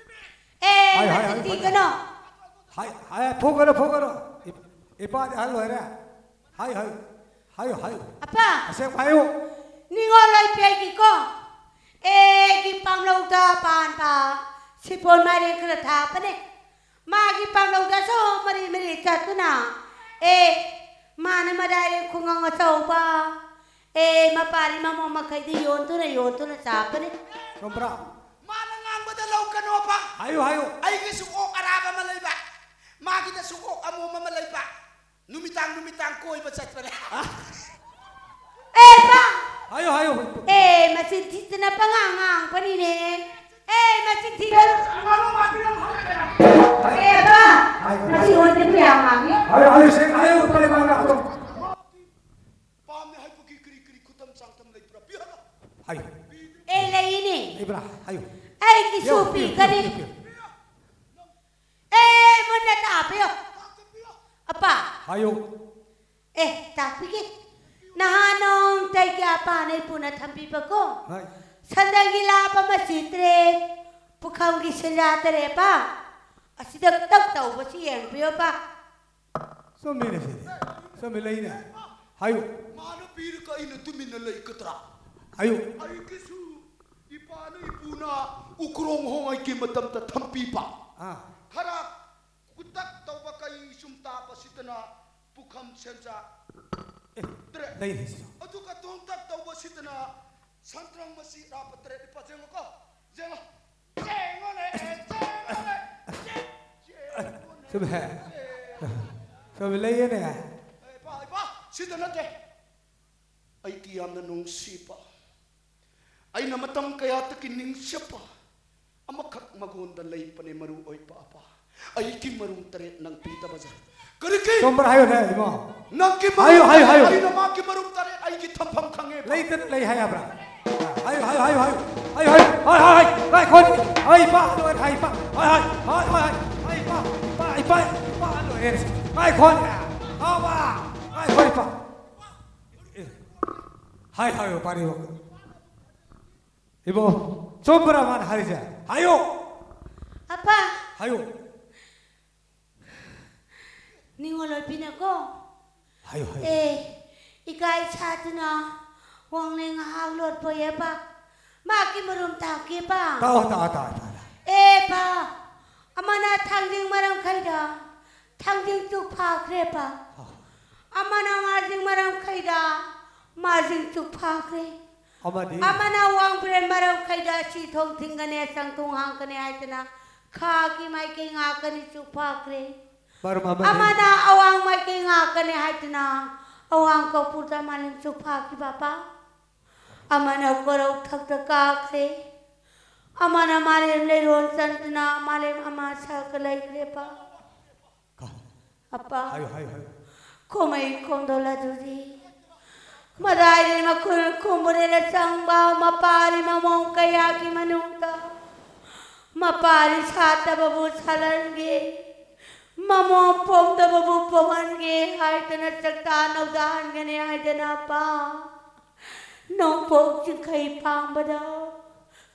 ꯑꯦ, ꯍꯥꯏꯌꯨ, ꯍꯥꯏꯌꯨ, ꯃꯆꯤꯟ ꯍꯥꯏꯌꯨ꯫ ꯊꯤꯒꯅꯨ꯫ ꯍꯥꯏ, ꯍꯥꯏ, ꯐꯨꯒꯅꯨ, ꯐꯨꯒꯅꯨ꯫ ꯏꯞ-, ꯏꯄꯥꯗꯤ ꯑꯍꯜ ꯑꯣꯏꯔꯦ꯫ ꯍꯥꯏꯌꯨ, ꯍꯥꯏꯌꯨ, ꯍꯥꯏꯌꯨ, ꯍꯥꯏꯌꯨ꯫ ꯑꯄꯥ! ꯑꯁꯦꯡꯕ ꯍꯥꯏꯌꯨ꯫ ꯅꯤꯉꯣꯜ ꯂꯣꯏꯄꯦꯒꯤꯀꯣ, ꯑꯦꯒꯤ ꯄꯥꯝꯂꯧꯗ ꯄꯥꯟꯕ ꯁꯤꯄꯣꯟ ꯃꯥꯏꯔꯦꯟ ꯈꯔ ꯊꯥꯕꯅꯦ꯫ ꯃꯥꯒꯤ ꯄꯥꯝꯂꯧꯗꯁꯨ ꯃꯔꯤ ꯃꯔꯤ ꯆꯠꯇꯨꯅ, ꯑꯦ, ꯃꯥꯅ ꯃꯔꯥꯏꯔꯦ ꯈꯨꯡꯒꯪ ꯑꯆꯧꯕ, ꯑꯦ, ꯃꯄꯥꯔꯤ ꯃꯃꯣ ꯃꯈꯩꯗꯤ ꯌꯣꯟꯗꯨꯅ ꯌꯣꯟꯗꯨꯅ ꯆꯥꯕꯅꯦ꯫ ꯆꯨꯝꯕ꯭ꯔꯥ? ꯃꯥꯅ ꯉꯥꯡꯕꯗ ꯂꯧꯒꯅꯣꯕ꯫ ꯍꯥꯏꯌꯨ, ꯍꯥꯏꯌꯨ꯫ ꯑꯩꯒꯤꯁꯨ ꯑꯣꯛ ꯑꯔꯥꯕ ꯑꯃ ꯂꯩꯕ, ꯃꯥꯒꯤꯗꯁꯨ ꯑꯣꯛ ꯑꯃꯣꯝ ꯑꯃ ꯂꯩꯕ꯫ ꯅꯨꯃꯤꯗꯥꯡ ꯅꯨꯃꯤꯗꯥꯡ ꯀꯣꯏꯕ ꯆꯠꯄꯅꯦ꯫ ꯑꯦ, ꯄꯥ! ꯍꯥꯏꯌꯨ, ꯍꯥꯏꯌꯨ꯫ ꯑꯦ, ꯃꯆꯤꯟ ꯊꯤꯗꯅ ꯄꯉꯥꯡ ꯉꯥꯡꯕꯅꯤꯅꯦ꯫ ꯑꯦ, ꯃꯆꯤꯟ ꯊꯤꯗꯅ꯫ ꯑꯦ, ꯄꯥ! ꯍꯥꯏꯌꯨ, ꯍꯥꯏꯌꯨ꯫ ꯃꯁꯤ ꯑꯣꯏꯗꯕ ꯌꯥꯝ ꯉꯥꯡꯉꯤ꯫ ꯍꯥꯏꯌꯨ, ꯍꯥꯏꯌꯨ, ꯁꯦꯡꯅ ꯍꯥꯏꯌꯨ, ꯄꯔꯦꯡ ꯄꯔꯦꯡ ꯉꯥꯡꯉꯛꯑꯣ꯫ ꯄꯥꯝꯃꯦ ꯍꯥꯏꯕꯒꯤ ꯀꯔꯤ ꯀꯔꯤ ꯈꯨꯗꯝ ꯆꯥꯡꯗꯝ ꯂꯩꯕ꯭ꯔꯥ? ꯄꯤꯌꯨ꯫ ꯍꯥꯏꯌꯨ꯫ ꯑꯦ, ꯂꯩꯅꯦ꯫ ꯂꯩꯕ꯭ꯔꯥ? ꯍꯥꯏꯌꯨ꯫ ꯑꯩꯒꯤꯁꯨ ꯄꯤꯌꯨ, ꯄꯤꯌꯨ, ꯄꯤꯒꯅꯤ꯫ ꯄꯤꯌꯨ, ꯄꯤꯌꯨ꯫ ꯑꯦ, ꯃꯨꯟꯅ ꯇꯥꯕꯤꯌꯨ꯫ ꯑꯄꯥ꯫ ꯍꯥꯏꯌꯨ꯫ ꯑꯦ, ꯇꯥꯛꯄꯤꯒꯦ꯫ ꯅꯍꯥꯟ ꯅꯣꯡꯇꯩꯒꯤ ꯑꯄꯥꯅ ꯏꯄꯨꯅ ꯊꯝꯕꯤꯕꯀꯣ꯫ ꯍꯣꯏ꯫ ꯁꯟꯗꯪꯒꯤ ꯂꯥꯞ ꯑꯃ ꯁꯤꯠꯇ꯭ꯔꯦ, ꯄꯨꯈꯝꯒꯤ ꯁꯦꯟꯖꯥ ꯇꯔꯦꯠ ꯄꯥ꯫ ꯑꯁꯤꯗ ꯇꯛ ꯇꯧꯕꯁꯤ ꯌꯦꯡꯕꯤꯌꯣ ꯄꯥ꯫ ꯆꯨꯝꯃꯤꯅꯦ ꯁꯤꯗꯤ꯫ ꯆꯨꯝꯃꯤ, ꯂꯩꯅꯦ꯫ ꯍꯥꯏꯌꯨ꯫ ꯃꯥꯅ ꯄꯤꯔꯒ ꯑꯩꯅ ꯇꯨꯃꯤꯟꯅ ꯂꯩꯒꯗ꯭ꯔꯥ? ꯍꯥꯏꯌꯨ꯫ ꯑꯩꯒꯤꯁꯨ ꯏꯄꯥꯅ ꯏꯄꯨꯅ ꯎꯈ꯭ꯔꯣꯡ ꯍꯣꯡꯉꯩꯒꯤ ꯃꯇꯝꯗ ꯊꯝꯕꯤꯕ꯫ ꯑꯥ꯫ ꯈꯔ ꯀꯨꯇꯛ ꯇꯧꯕ ꯀꯩ ꯁꯨꯝ ꯇꯥꯕꯁꯤꯗꯅ ꯄꯨꯈꯝ ꯁꯦꯟꯖꯥ ꯑꯦ, ꯇꯔꯦꯠ꯫ ꯂꯩꯔꯦ ꯁꯤꯁꯨ꯫ ꯑꯗꯨꯒ ꯇꯣꯡꯇꯛ ꯇꯧꯕꯁꯤꯗꯅ ꯁꯟꯇ꯭ꯔꯪ ꯃꯁꯤ ꯔꯥꯄ ꯇꯔꯦꯠ꯫ ꯏꯄꯥ ꯌꯦꯡꯉꯣꯀꯣ, ꯌꯦꯡꯉꯣ꯫ ꯌꯦꯡꯉꯣꯅꯦ, ꯌꯦꯡꯉꯣꯅꯦ, ꯌꯦꯡꯉꯣꯅꯦ꯫ ꯁꯨꯝ ꯍꯦ꯫ ꯁꯨꯝ ꯂꯩꯌꯦꯅꯦ꯫ ꯑꯦ, ꯏꯄꯥ, ꯏꯄꯥ, ꯁꯤꯗ ꯅꯠꯇꯦ꯫ ꯑꯩꯒꯤ ꯌꯥꯝꯅ ꯅꯨꯡꯁꯤꯕ, ꯑꯩꯅ ꯃꯇꯝ ꯀꯌꯥꯗꯒꯤ ꯅꯤꯡꯁꯤꯡꯕ ꯑꯃꯈꯛ ꯃꯉꯣꯟꯗ ꯂꯩꯕꯅꯦ, ꯃꯔꯨ ꯑꯣꯏꯕ ꯑꯄꯥ꯫ ꯑꯩꯒꯤ ꯃꯔꯨꯝ ꯇꯔꯦꯠ ꯅꯪ ꯄꯤꯗꯕꯁꯦ ꯀꯔꯤꯒꯤ? ꯆꯨꯝꯕ꯭ꯔꯥ ꯍꯥꯏꯌꯨꯅꯦ, ꯏꯃꯥ꯫ ꯅꯪꯒꯤ ꯍꯥꯏꯌꯨ, ꯃꯔꯨꯝ ꯍꯥꯏꯌꯨ, ꯇꯔꯦꯠ, ꯍꯥꯏꯌꯨ꯫ ꯑꯩꯅ ꯃꯥꯒꯤ ꯃꯔꯨꯝ ꯇꯔꯦꯠ ꯑꯩꯒꯤ ꯊꯝꯐꯝ ꯈꯪꯉꯦ꯫ ꯂꯩꯇꯅ ꯂꯩ ꯍꯥꯏ ꯍꯥꯏꯕ꯭ꯔꯥ? ꯍꯥꯏꯌꯨ, ꯍꯥꯏꯌꯨ, ꯍꯥꯏꯌꯨ, ꯍꯥꯏꯌꯨ꯫ ꯍꯥꯏꯌꯨ, ꯍꯥꯏꯌꯨ, ꯍꯥꯏꯌꯨ, ꯍꯥꯏꯌꯨ꯫ ꯉꯥꯏꯈꯣ꯫ ꯍꯥꯏ, ꯏꯄꯥ, ꯂꯣꯏꯔꯦ, ꯍꯥꯏ, ꯏꯄꯥ꯫ ꯍꯥꯏ, ꯍꯥꯏ, ꯍꯥꯏ, ꯍꯥꯏ, ꯏꯄꯥ꯫ ꯏꯄꯥ, ꯏꯄꯥ, ꯏꯄꯥ, ꯂꯣꯏꯔꯦ꯫ ꯉꯥꯏꯈꯣ꯫ ꯍꯥꯎꯕ꯫ ꯉꯥꯏꯈꯣ, ꯏꯄꯥ꯫ ꯍꯥꯏ, ꯍꯥꯏꯌꯨ, ꯄꯥꯔꯤꯕ꯫ ꯏꯕꯣ, ꯆꯨꯝꯕ꯭ꯔꯥ ꯃꯥꯅ ꯍꯥꯏꯔꯤꯁꯦ? ꯍꯥꯏꯌꯣ꯫ ꯑꯄꯥ꯫ ꯍꯥꯏꯌꯣ꯫ ꯅꯤꯡꯉꯣꯜ ꯑꯣꯏꯕꯤꯅꯀꯣ꯫ ꯍꯥꯏꯌꯣ, ꯍꯥꯏꯌꯣ꯫ ꯑꯦ, ꯏꯀꯥꯏ ꯁꯥꯗꯨꯅ ꯋꯥꯡꯂꯦꯟ ꯉꯥꯏꯍꯥꯛ ꯂꯣꯠꯄꯣꯌꯦꯕ꯫ ꯃꯥꯒꯤ ꯃꯔꯨꯝ ꯇꯥꯛꯀꯦꯕ꯫ ꯇꯥꯛꯑꯣ, ꯇꯥꯛꯑꯣ, ꯇꯥꯛꯑꯣ, ꯇꯥꯛꯑꯣ꯫ ꯑꯦꯕ, ꯑꯃꯅ ꯊꯥꯡꯖꯤꯡ ꯃꯔꯝꯈꯩꯗ ꯊꯥꯡꯖꯤꯡ ꯆꯨꯞ ꯐꯥꯈ꯭ꯔꯦꯕ꯫ ꯑꯣ꯫ ꯑꯃꯅ ꯃꯥꯔꯖꯤꯡ ꯃꯔꯝꯈꯩꯗ ꯃꯥꯔꯖꯤꯡ ꯆꯨꯞ ꯐꯥꯈ꯭ꯔꯦ꯫ ꯑꯃꯗꯤ? ꯑꯃꯅ ꯋꯥꯡꯕ꯭ꯔꯦꯟ ꯃꯔꯝꯈꯩꯗ ꯁꯤ ꯊꯣꯡ ꯊꯤꯡꯒꯅꯤ, ꯁꯪ ꯊꯣꯡ ꯍꯥꯡꯒꯅꯤ ꯍꯥꯏꯗꯅ ꯈꯥꯒꯤ ꯃꯥꯏꯀꯩ ꯉꯥꯛꯀꯅꯤ ꯆꯨꯞ ꯐꯥꯈ꯭ꯔꯦ꯫ ꯃꯔꯝ ꯑꯃꯗꯤ? ꯑꯃꯅ ꯑꯋꯥꯡ ꯃꯥꯏꯀꯩ ꯉꯥꯛꯀꯅꯤ ꯍꯥꯏꯗꯅ ꯑꯋꯥꯡ ꯀꯧꯄꯨꯔꯗ ꯃꯥꯂꯦꯝ ꯆꯨꯞ ꯐꯥꯈꯤꯕ ꯄꯥ꯫ ꯑꯃꯅ ꯀꯣꯔꯧ ꯊꯛꯇ ꯀꯥꯈ꯭ꯔꯦ꯫ ꯑꯃꯅ ꯃꯥꯂꯦꯝ ꯂꯩꯔꯣꯟ ꯆꯟꯗꯅ ꯃꯥꯂꯦꯝ ꯑꯃ ꯁꯥꯔꯒ ꯂꯩꯈ꯭ꯔꯦ ꯄꯥ꯫ ꯀ-, ꯑꯄꯥ꯫ ꯍꯥꯏꯌꯨ, ꯍꯥꯏꯌꯨ, ꯍꯥꯏꯌꯨ꯫ ꯈꯣꯃꯩ ꯈꯣꯝꯗꯣꯂꯗꯨꯔꯤ꯫ ꯃꯗꯥꯏꯗꯤ ꯃꯈꯨꯜ ꯈꯨꯝꯕꯨꯔꯦꯅ ꯆꯪꯕ ꯃꯄꯥꯔꯤ ꯃꯃꯣꯡ ꯀꯌꯥꯒꯤ ꯃꯅꯨꯡꯗ ꯃꯄꯥꯔꯤ ꯁꯥꯠꯇꯕꯕꯨ ꯁꯥꯠꯍꯟꯒꯦ, ꯃꯃꯣꯡ ꯄꯣꯝꯗꯕꯕꯨ ꯄꯣꯝꯍꯟꯒꯦ ꯍꯥꯏꯗꯅ ꯆꯥꯛꯇꯥ ꯅꯧꯗꯥꯍꯟꯒꯅꯤ ꯍꯥꯏꯗꯅ ꯑꯄꯥ꯫ ꯅꯣꯡꯄꯣꯛ ꯆꯤꯡꯈꯩ ꯄꯥꯡꯕꯗ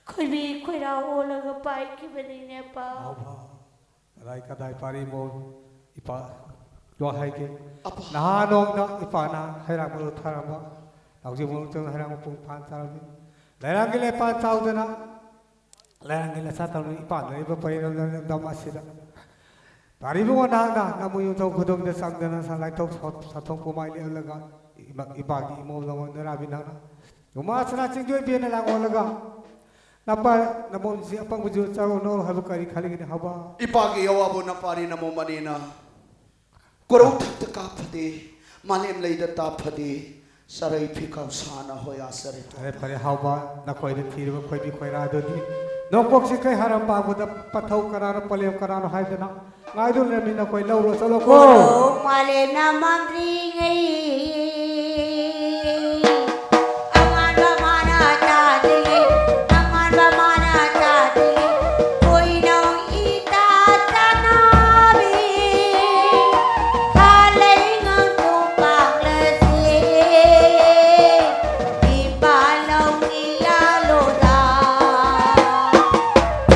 ꯈꯣꯏꯕꯤ ꯈꯣꯏꯔꯥ ꯑꯣꯜꯂꯒ ꯄꯥꯏꯈꯤꯕꯅꯤꯅꯦ, ꯄꯥ꯫ ꯍꯥꯎꯕ꯫ ꯀꯗꯥꯏ ꯀꯗꯥꯏ ꯄꯥꯔꯤꯃꯣ? ꯏꯄꯥ, ꯋꯥ ꯍꯥꯏꯒꯦ꯫ ꯑꯄꯥ꯫ ꯅꯍꯥ ꯅꯣꯡꯗ ꯏꯄꯥꯅ ꯍꯩꯔꯥꯡ ꯃꯔꯨ ꯊꯥꯔꯝꯕ, ꯂꯧꯖꯤꯡ ꯃꯔꯨ ꯆꯪ ꯍꯩꯔꯥꯡ ꯃꯄꯨꯡ ꯐꯥꯅ ꯆꯥꯔꯝꯃꯤ꯫ ꯂꯩꯔꯥꯡꯒꯤ ꯂꯩꯄꯥ ꯆꯥꯎꯗꯅ, ꯂꯩꯔꯥꯡꯒꯤ ꯂꯩꯁꯥ ꯇꯧꯅ ꯏꯄꯥꯅ ꯂꯩꯕ ꯄꯔꯦꯡ ꯂꯝꯗꯝ ꯑꯁꯤꯗ꯫ ꯄꯥꯔꯤꯕꯨꯡ ꯅꯍꯥꯛꯅ ꯅꯃꯨ ꯌꯨꯝꯊꯣꯡ ꯈꯨꯗꯣꯡꯗ ꯆꯪꯗꯅ ꯁꯟ ꯂꯥꯏꯊꯣꯛ ꯁꯣꯠ-, ꯁꯥꯊꯣꯡ ꯄꯨꯃꯥꯏ ꯂꯦꯞꯂꯒ ꯏꯃꯥ-, ꯏꯄꯥꯒꯤ ꯏꯃꯣꯝ ꯂꯃꯣꯟ ꯅꯔꯥꯕꯤ ꯅꯪꯅ ꯎꯃꯥ ꯁꯅꯥ ꯆꯤꯡꯗꯣꯏ ꯄꯦꯟꯅ ꯂꯥꯡꯑꯣꯜꯂꯒ ꯅꯄꯥ ꯅꯃꯣꯝꯁꯤ ꯑꯄꯪꯕꯁꯨ ꯆꯥꯔꯨꯅꯨ ꯍꯥꯏꯕ ꯀꯔꯤ ꯈꯜꯂꯤꯒꯅꯤ ꯍꯥꯎꯕ? ꯏꯄꯥꯒꯤ ꯌꯥꯋꯥꯕꯨ ꯅꯄꯥꯔꯤ ꯅꯃꯣꯝ ꯑꯅꯤꯅ ꯀꯣꯔꯧ ꯊꯛꯇ ꯀꯥꯞꯐꯗꯦ, ꯃꯥꯂꯦꯝ ꯂꯩꯗ ꯇꯥꯞꯐꯗꯦ, ꯆꯔꯩ ꯐꯤꯈꯥꯎ ꯁꯥꯅ ꯍꯣꯌꯥ ꯆꯔꯩ ꯐꯔꯦ, ꯐꯔꯦ, ꯍꯥꯎꯕ, ꯅꯈꯣꯏꯗ ꯊꯤꯔꯤꯕ ꯈꯣꯏꯕꯤ ꯈꯣꯏꯔꯥ ꯑꯗꯨꯗꯤ ꯅꯣꯡꯄꯣꯛ ꯆꯤꯡꯈꯩ ꯍꯥꯔꯝ ꯄꯥꯡꯕꯗ ꯄꯟꯊꯧ ꯀꯅꯥꯅꯣ, ꯄꯂꯦꯝ ꯀꯅꯥꯅꯣ ꯍꯥꯏꯗꯅ ꯉꯥꯏꯗꯨꯅ ꯂꯩꯔꯝꯃꯤ ꯅꯈꯣꯏ ꯂꯧꯔꯣ ꯆꯠꯂꯣꯀꯣ꯫ ꯀꯣꯔꯧ ꯃꯥꯂꯦꯝꯅ ꯃꯝꯗ꯭ꯔꯤꯉꯩ, ꯑꯉꯥꯟꯕ ꯃꯥꯅ ꯇꯥꯗ꯭ꯔꯤꯉꯩ, ꯑꯉꯥꯟꯕ ꯃꯥꯅ ꯇꯥꯗ꯭ꯔꯤꯉꯩ, ꯀꯣꯏꯅꯧ ꯏꯇꯥ ꯆꯥꯅꯕꯤ, ꯈꯥꯂꯩ ꯉꯥꯡꯊꯣꯡ ꯄꯥꯛꯂꯁꯦ, ꯏꯄꯥ ꯂꯧꯅꯤ ꯂꯥꯂꯣꯗ꯫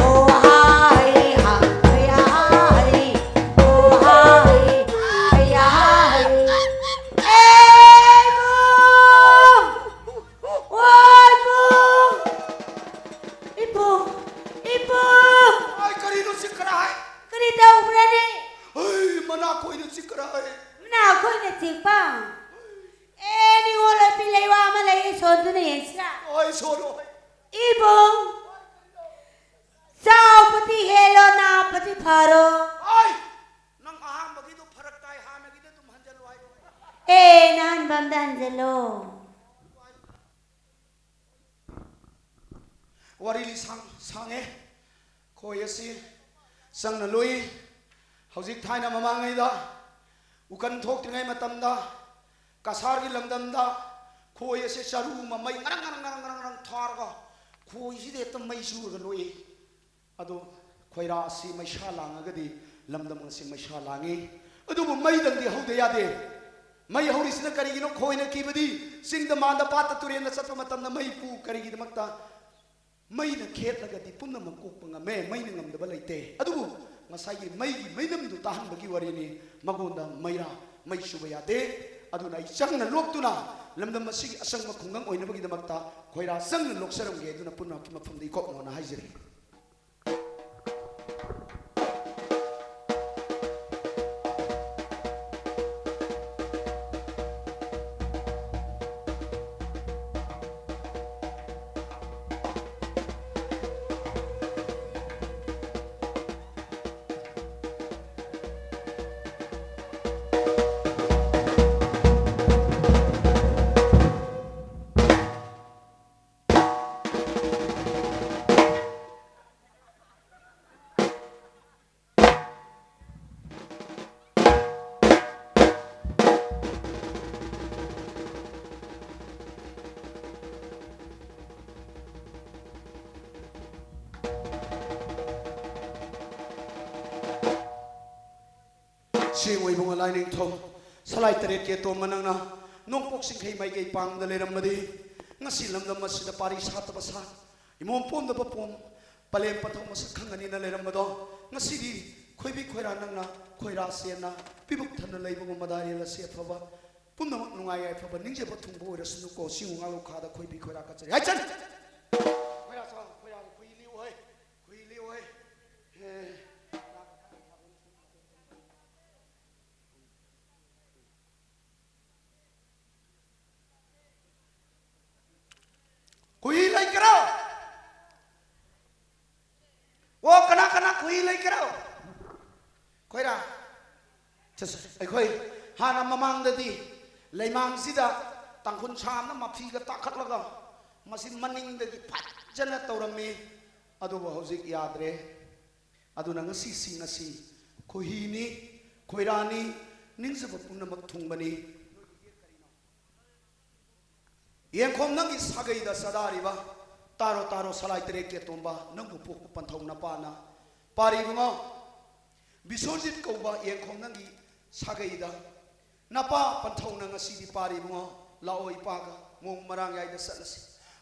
ꯑꯣ ꯍꯥꯏ ꯍꯥ, ꯍꯩ ꯍꯥ ꯍꯩ, ꯑꯣ ꯍꯥꯏ, ꯍꯩ ꯍꯥ ꯍꯩ꯫ ꯑꯦ ꯏꯕꯨꯡ! ꯑꯣ ꯏꯕꯨꯡ! ꯏꯕꯨꯡ! ꯏꯕꯨꯡ! ꯑꯩ ꯀꯔꯤꯅꯣ ꯆꯤꯛꯈꯔ ꯍꯥꯏ? ꯀꯔꯤ ꯇꯧꯕ꯭ꯔꯅꯦ? ꯑꯩ ꯃꯅꯥ ꯀꯣꯏꯅ ꯆꯤꯛꯈꯔ ꯍꯥꯏ꯫ ꯃꯅꯥ ꯀꯣꯏꯅ ꯆꯤꯛꯄ? ꯑꯦ, ꯅꯤꯉꯣꯜ ꯑꯣꯏꯕꯤ ꯂꯩꯋꯥ ꯑꯃ ꯂꯩ, ꯁꯣꯟꯗꯨꯅ ꯌꯦꯡꯁꯤꯔꯥ? ꯍꯣꯏ, ꯁꯣꯜꯂꯣ꯫ ꯏꯕꯨꯡ, ꯆꯥꯎꯕꯗꯤ ꯍꯦꯜꯂꯣ, ꯅꯥꯕꯗꯤ ꯐꯔꯣ꯫ ꯍꯣꯏ, ꯅꯪ ꯑꯍꯥꯟꯕꯒꯤꯗꯣ ꯐꯔꯛ ꯇꯥꯏ, ꯍꯥꯟꯅꯒꯤꯗꯣ ꯑꯗꯨꯝ ꯍꯟꯖꯜꯂꯨ ꯍꯥꯏꯌꯣ꯫ ꯑꯦ, ꯅꯍꯥꯟꯕ ꯑꯝꯗ ꯍꯟꯖꯜꯂꯣ꯫ ꯋꯥꯔꯤ ꯂꯤꯁꯥꯡ ꯁꯥꯡꯉꯦ꯫ ꯈꯣꯏ ꯑꯁꯤ ꯆꯪꯅ ꯂꯨꯏ꯫ ꯍꯧꯖꯤꯛ ꯊꯥꯏꯅ ꯃꯃꯥꯡꯉꯩꯗ ꯎꯀꯟ ꯊꯣꯛꯇ꯭ꯔꯤꯉꯩ ꯃꯇꯝꯗ ꯀꯁꯥꯔꯒꯤ ꯂꯝꯗꯝꯗ ꯈꯣꯏ ꯑꯁꯤ ꯆꯔꯨ ꯑꯃ ꯃꯩ ꯉꯔꯪ ꯉꯔꯪ ꯉꯔꯪ ꯉꯔꯪ ꯉꯔꯪ ꯊꯥꯔꯒ ꯈꯣꯏꯁꯤꯗ ꯍꯦꯛꯇ ꯃꯩ ꯆꯨꯔꯒ ꯂꯣꯛꯏ꯫ ꯑꯗꯣ ꯈꯣꯏꯔꯥ ꯑꯁꯤ ꯃꯩꯁꯥ ꯂꯥꯡꯉꯒꯗꯤ ꯂꯝꯗꯝ ꯑꯁꯤ ꯃꯩꯁꯥ ꯂꯥꯡꯉꯤ꯫ ꯑꯗꯨꯕꯨ ꯃꯩꯗꯪꯗꯤ ꯍꯧꯗ ꯌꯥꯗꯦ꯫ ꯃꯩ ꯍꯧꯔꯤꯁꯤꯅ ꯀꯔꯤꯒꯤꯅꯣ? ꯈꯣꯏꯅ ꯀꯤꯕꯗꯤ ꯆꯤꯡꯗ, ꯃꯥꯟꯗ, ꯄꯥꯠꯇ, ꯇꯨꯔꯦꯜꯗ ꯆꯠꯄ ꯃꯇꯝꯗ ꯃꯩ ꯄꯨ꯫ ꯀꯔꯤꯒꯤꯗꯃꯛꯇ? ꯃꯩꯅ ꯈꯦꯠꯂꯒꯗꯤ ꯄꯨꯝꯅꯃꯛ ꯀꯣꯛꯄ ꯉꯝꯃꯦ, ꯃꯩꯅ ꯉꯝꯗꯕ ꯂꯩꯇꯦ꯫ ꯑꯗꯨꯕꯨ ꯉꯁꯥꯏꯒꯤ ꯃꯩꯒꯤ ꯃꯩꯅꯝꯗꯨ ꯇꯥꯍꯟꯕꯒꯤ ꯋꯥꯔꯤꯅꯤ꯫ ꯃꯉꯣꯟꯗ ꯃꯩꯔꯥ, ꯃꯩ ꯆꯨꯕ ꯌꯥꯗꯦ꯫ ꯑꯗꯨꯅ ꯑꯩ ꯆꯪꯅ ꯂꯣꯛꯇꯨꯅ ꯂꯝꯗꯝ ꯑꯁꯤꯒꯤ ꯑꯆꯪꯕ ꯈꯨꯡꯒꯪ ꯑꯣꯏꯅꯕꯒꯤꯗꯃꯛꯇ ꯈꯣꯏꯔꯥ ꯆꯪꯅ ꯂꯣꯛꯆꯔꯝꯒꯦ꯫ ꯑꯗꯨꯅ ꯄꯨꯝꯅꯃꯛꯀꯤ ꯃꯐꯝꯗ ꯏꯀꯣꯛ ꯃꯣꯟꯅ ꯍꯥꯏꯖꯔꯤ꯫ ꯆꯦꯡ ꯑꯣꯏꯕꯨꯡ ꯑꯂꯥꯏ ꯅꯤꯡꯊꯧ, ꯁꯂꯥꯏ ꯇꯔꯦꯠꯀꯤ ꯑꯇꯣꯝꯕ ꯅꯪꯅ ꯅꯣꯡꯄꯣꯛ ꯆꯤꯡꯈꯩ ꯃꯥꯏꯀꯩ ꯄꯥꯡꯗ ꯂꯩꯔꯝꯃꯗꯤ, ꯉꯁꯤ ꯂꯝꯗꯝ ꯑꯁꯤꯗ ꯄꯥꯔꯤ ꯁꯥꯠꯇꯕ ꯁꯥ, ꯏꯃꯣꯝ ꯄꯣꯝꯗꯕ ꯄꯣꯝ, ꯄꯂꯦꯝ ꯄꯟꯊꯧ ꯃꯁꯛ ꯈꯪꯒꯅꯤꯅ ꯂꯩꯔꯝꯕꯗꯣ, ꯉꯁꯤꯗꯤ ꯈꯣꯏꯕꯤ ꯈꯣꯏꯔꯥ ꯅꯪꯅ ꯈꯣꯏꯔꯥ ꯆꯦꯟꯅ ꯄꯤꯕꯨꯛ ꯊꯟꯅ ꯂꯩꯕꯒꯨꯝꯕ ꯃꯗꯥꯔꯦꯜ ꯑꯁꯤ ꯑꯐꯕ ꯄꯨꯝꯅꯃꯛ ꯅꯨꯡꯉꯥꯏ ꯌꯥꯏꯐꯕ ꯅꯤꯡꯖꯕ ꯊꯨꯡꯕ ꯑꯣꯏꯔꯁꯅꯨꯀꯣ꯫ ꯆꯤꯡꯉꯨ ꯉꯥꯂꯨ ꯈꯥꯗ ꯈꯣꯏꯕꯤ ꯈꯣꯏꯔꯥ ꯀꯠꯆꯔꯤ꯫ ꯍꯥꯏꯆꯟ! ꯈꯣꯏꯔꯥ ꯆꯥꯎ, ꯈꯣꯏꯔꯥ, ꯈꯣꯏ ꯂꯤꯎ ꯍꯣꯏ, ꯈꯣꯏ ꯂꯤꯎ ꯍꯣꯏ꯫ ꯍꯦ꯫ ꯈꯣꯏꯍꯤ ꯂꯩꯒꯦꯔꯣ? ꯑꯣ, ꯀꯅꯥ ꯀꯅꯥ ꯈꯣꯏꯍꯤ ꯂꯩꯒꯦꯔꯣ? ꯈꯣꯏꯔꯥ꯫ ꯆꯠꯁꯦ꯫ ꯑꯩꯈꯣꯏ ꯍꯥꯟꯅ ꯃꯃꯥꯡꯗꯗꯤ ꯂꯩꯃꯥꯡꯁꯤꯗ ꯇꯥꯡꯈꯨꯜ ꯁꯥ ꯑꯃꯅ ꯃꯐꯤꯒ ꯇꯥꯈꯠꯂꯒ ꯃꯁꯤ ꯃꯅꯤꯡꯗꯒꯤ ꯐꯖꯅ ꯇꯧꯔꯝꯃꯤ꯫ ꯑꯗꯨꯕꯨ ꯍꯧꯖꯤꯛ ꯌꯥꯗ꯭ꯔꯦ꯫ ꯑꯗꯨꯅ ꯉꯁꯤꯁꯤ ꯉꯁꯤ ꯈꯣꯏꯍꯤꯅꯤ, ꯈꯣꯏꯔꯥꯅꯤ, ꯅꯤꯡꯖꯕ ꯄꯨꯝꯅꯃꯛ ꯊꯨꯡꯕꯅꯤ꯫ ꯌꯦꯡꯈꯣꯝ ꯅꯪꯒꯤ ꯁꯥꯒꯩꯗ ꯆꯥꯗꯥꯔꯤꯕ, ꯇꯥꯔꯣ ꯇꯥꯔꯣ ꯁꯂꯥꯏ ꯇꯔꯦꯠꯀꯤ ꯑꯇꯣꯝꯕ, ꯅꯪꯕꯨ ꯄꯣꯛꯄ ꯄꯟꯊꯧ ꯅꯄꯥꯅ ꯄꯥꯔꯤꯕꯉꯣ꯫ ꯕꯤꯁꯣꯔꯖꯤꯠ ꯀꯧꯕ ꯌꯦꯡꯈꯣꯝ ꯅꯪꯒꯤ ꯁꯥꯒꯩꯗ ꯅꯄꯥ ꯄꯟꯊꯧꯅ ꯉꯁꯤꯗꯤ ꯄꯥꯔꯤ ꯏꯕꯨꯡꯉꯣ, ꯂꯥꯛꯑꯣ ꯏꯄꯥꯒ ꯃꯑꯣꯡ ꯃꯔꯥꯡ ꯌꯥꯏꯗ ꯆꯠꯂꯁꯤ꯫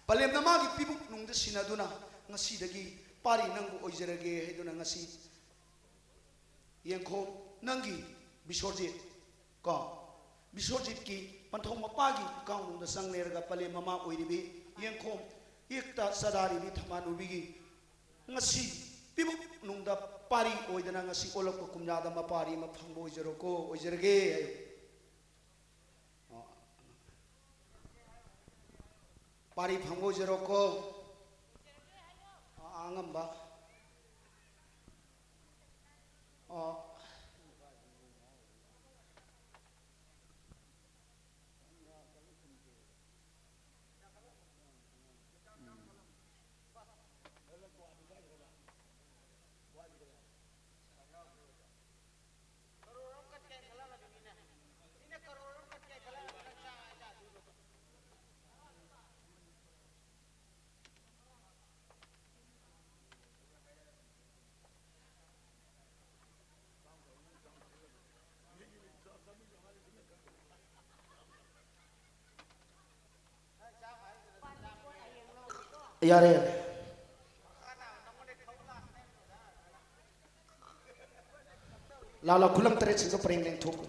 ꯄꯂꯦꯝ ꯅꯃꯥꯒꯤ ꯄꯤꯕꯨꯛ ꯅꯨꯡꯗ ꯁꯤꯟꯅꯗꯨꯅ ꯉꯁꯤꯗꯒꯤ ꯄꯥꯔꯤ ꯅꯪꯕꯨ ꯑꯣꯏꯖꯔꯒꯦ ꯍꯥꯏꯗꯨꯅ ꯉꯁꯤ ꯌꯦꯡꯈꯣꯝ ꯅꯪꯒꯤ ꯕꯤꯁꯣꯔꯖꯤꯠ ꯀꯣ, ꯕꯤꯁꯣꯔꯖꯤꯠꯀꯤ ꯄꯟꯊꯧ ꯃꯄꯥꯒꯤ ꯀꯥꯡꯂꯣꯟꯗ ꯆꯪ ꯂꯩꯔꯒ ꯄꯂꯦꯝ ꯃꯃꯥ ꯑꯣꯏꯔꯤꯕꯤ ꯌꯦꯡꯈꯣꯝ ꯌꯦꯛꯇ ꯆꯗꯥꯔꯤꯕꯤ ꯊꯝꯕꯥꯜꯅꯨꯕꯤꯒꯤ ꯉꯁꯤ ꯄꯤꯕꯨꯛ ꯅꯨꯡꯗ ꯄꯥꯔꯤ ꯑꯣꯏꯗꯅ ꯉꯁꯤ ꯑꯣꯜꯂꯛꯄ ꯀꯨꯝꯖꯥꯗ ꯃꯄꯥꯔꯤ ꯑꯃ ꯐꯪꯕ ꯑꯣꯏꯖꯔꯣꯀꯣ, ꯑꯣꯏꯖꯔꯒꯦ ꯍꯥꯏꯌꯨ꯫ ꯑꯣ꯫ ꯄꯥꯔꯤ ꯐꯪꯕ ꯑꯣꯏꯖꯔꯣꯀꯣ꯫ ꯑꯣ, ꯑꯉꯝꯕ꯫ ꯑꯣ꯫ ꯌꯥꯔꯦ, ꯌꯥꯔꯦ꯫ ꯂꯥ ꯂꯥ ꯈꯨꯂꯪ ꯇꯔꯦꯠꯁꯤꯡꯗꯣ ꯄꯔꯦꯡ ꯂꯦꯡꯊꯣꯛꯈ꯭ꯔꯣ꯫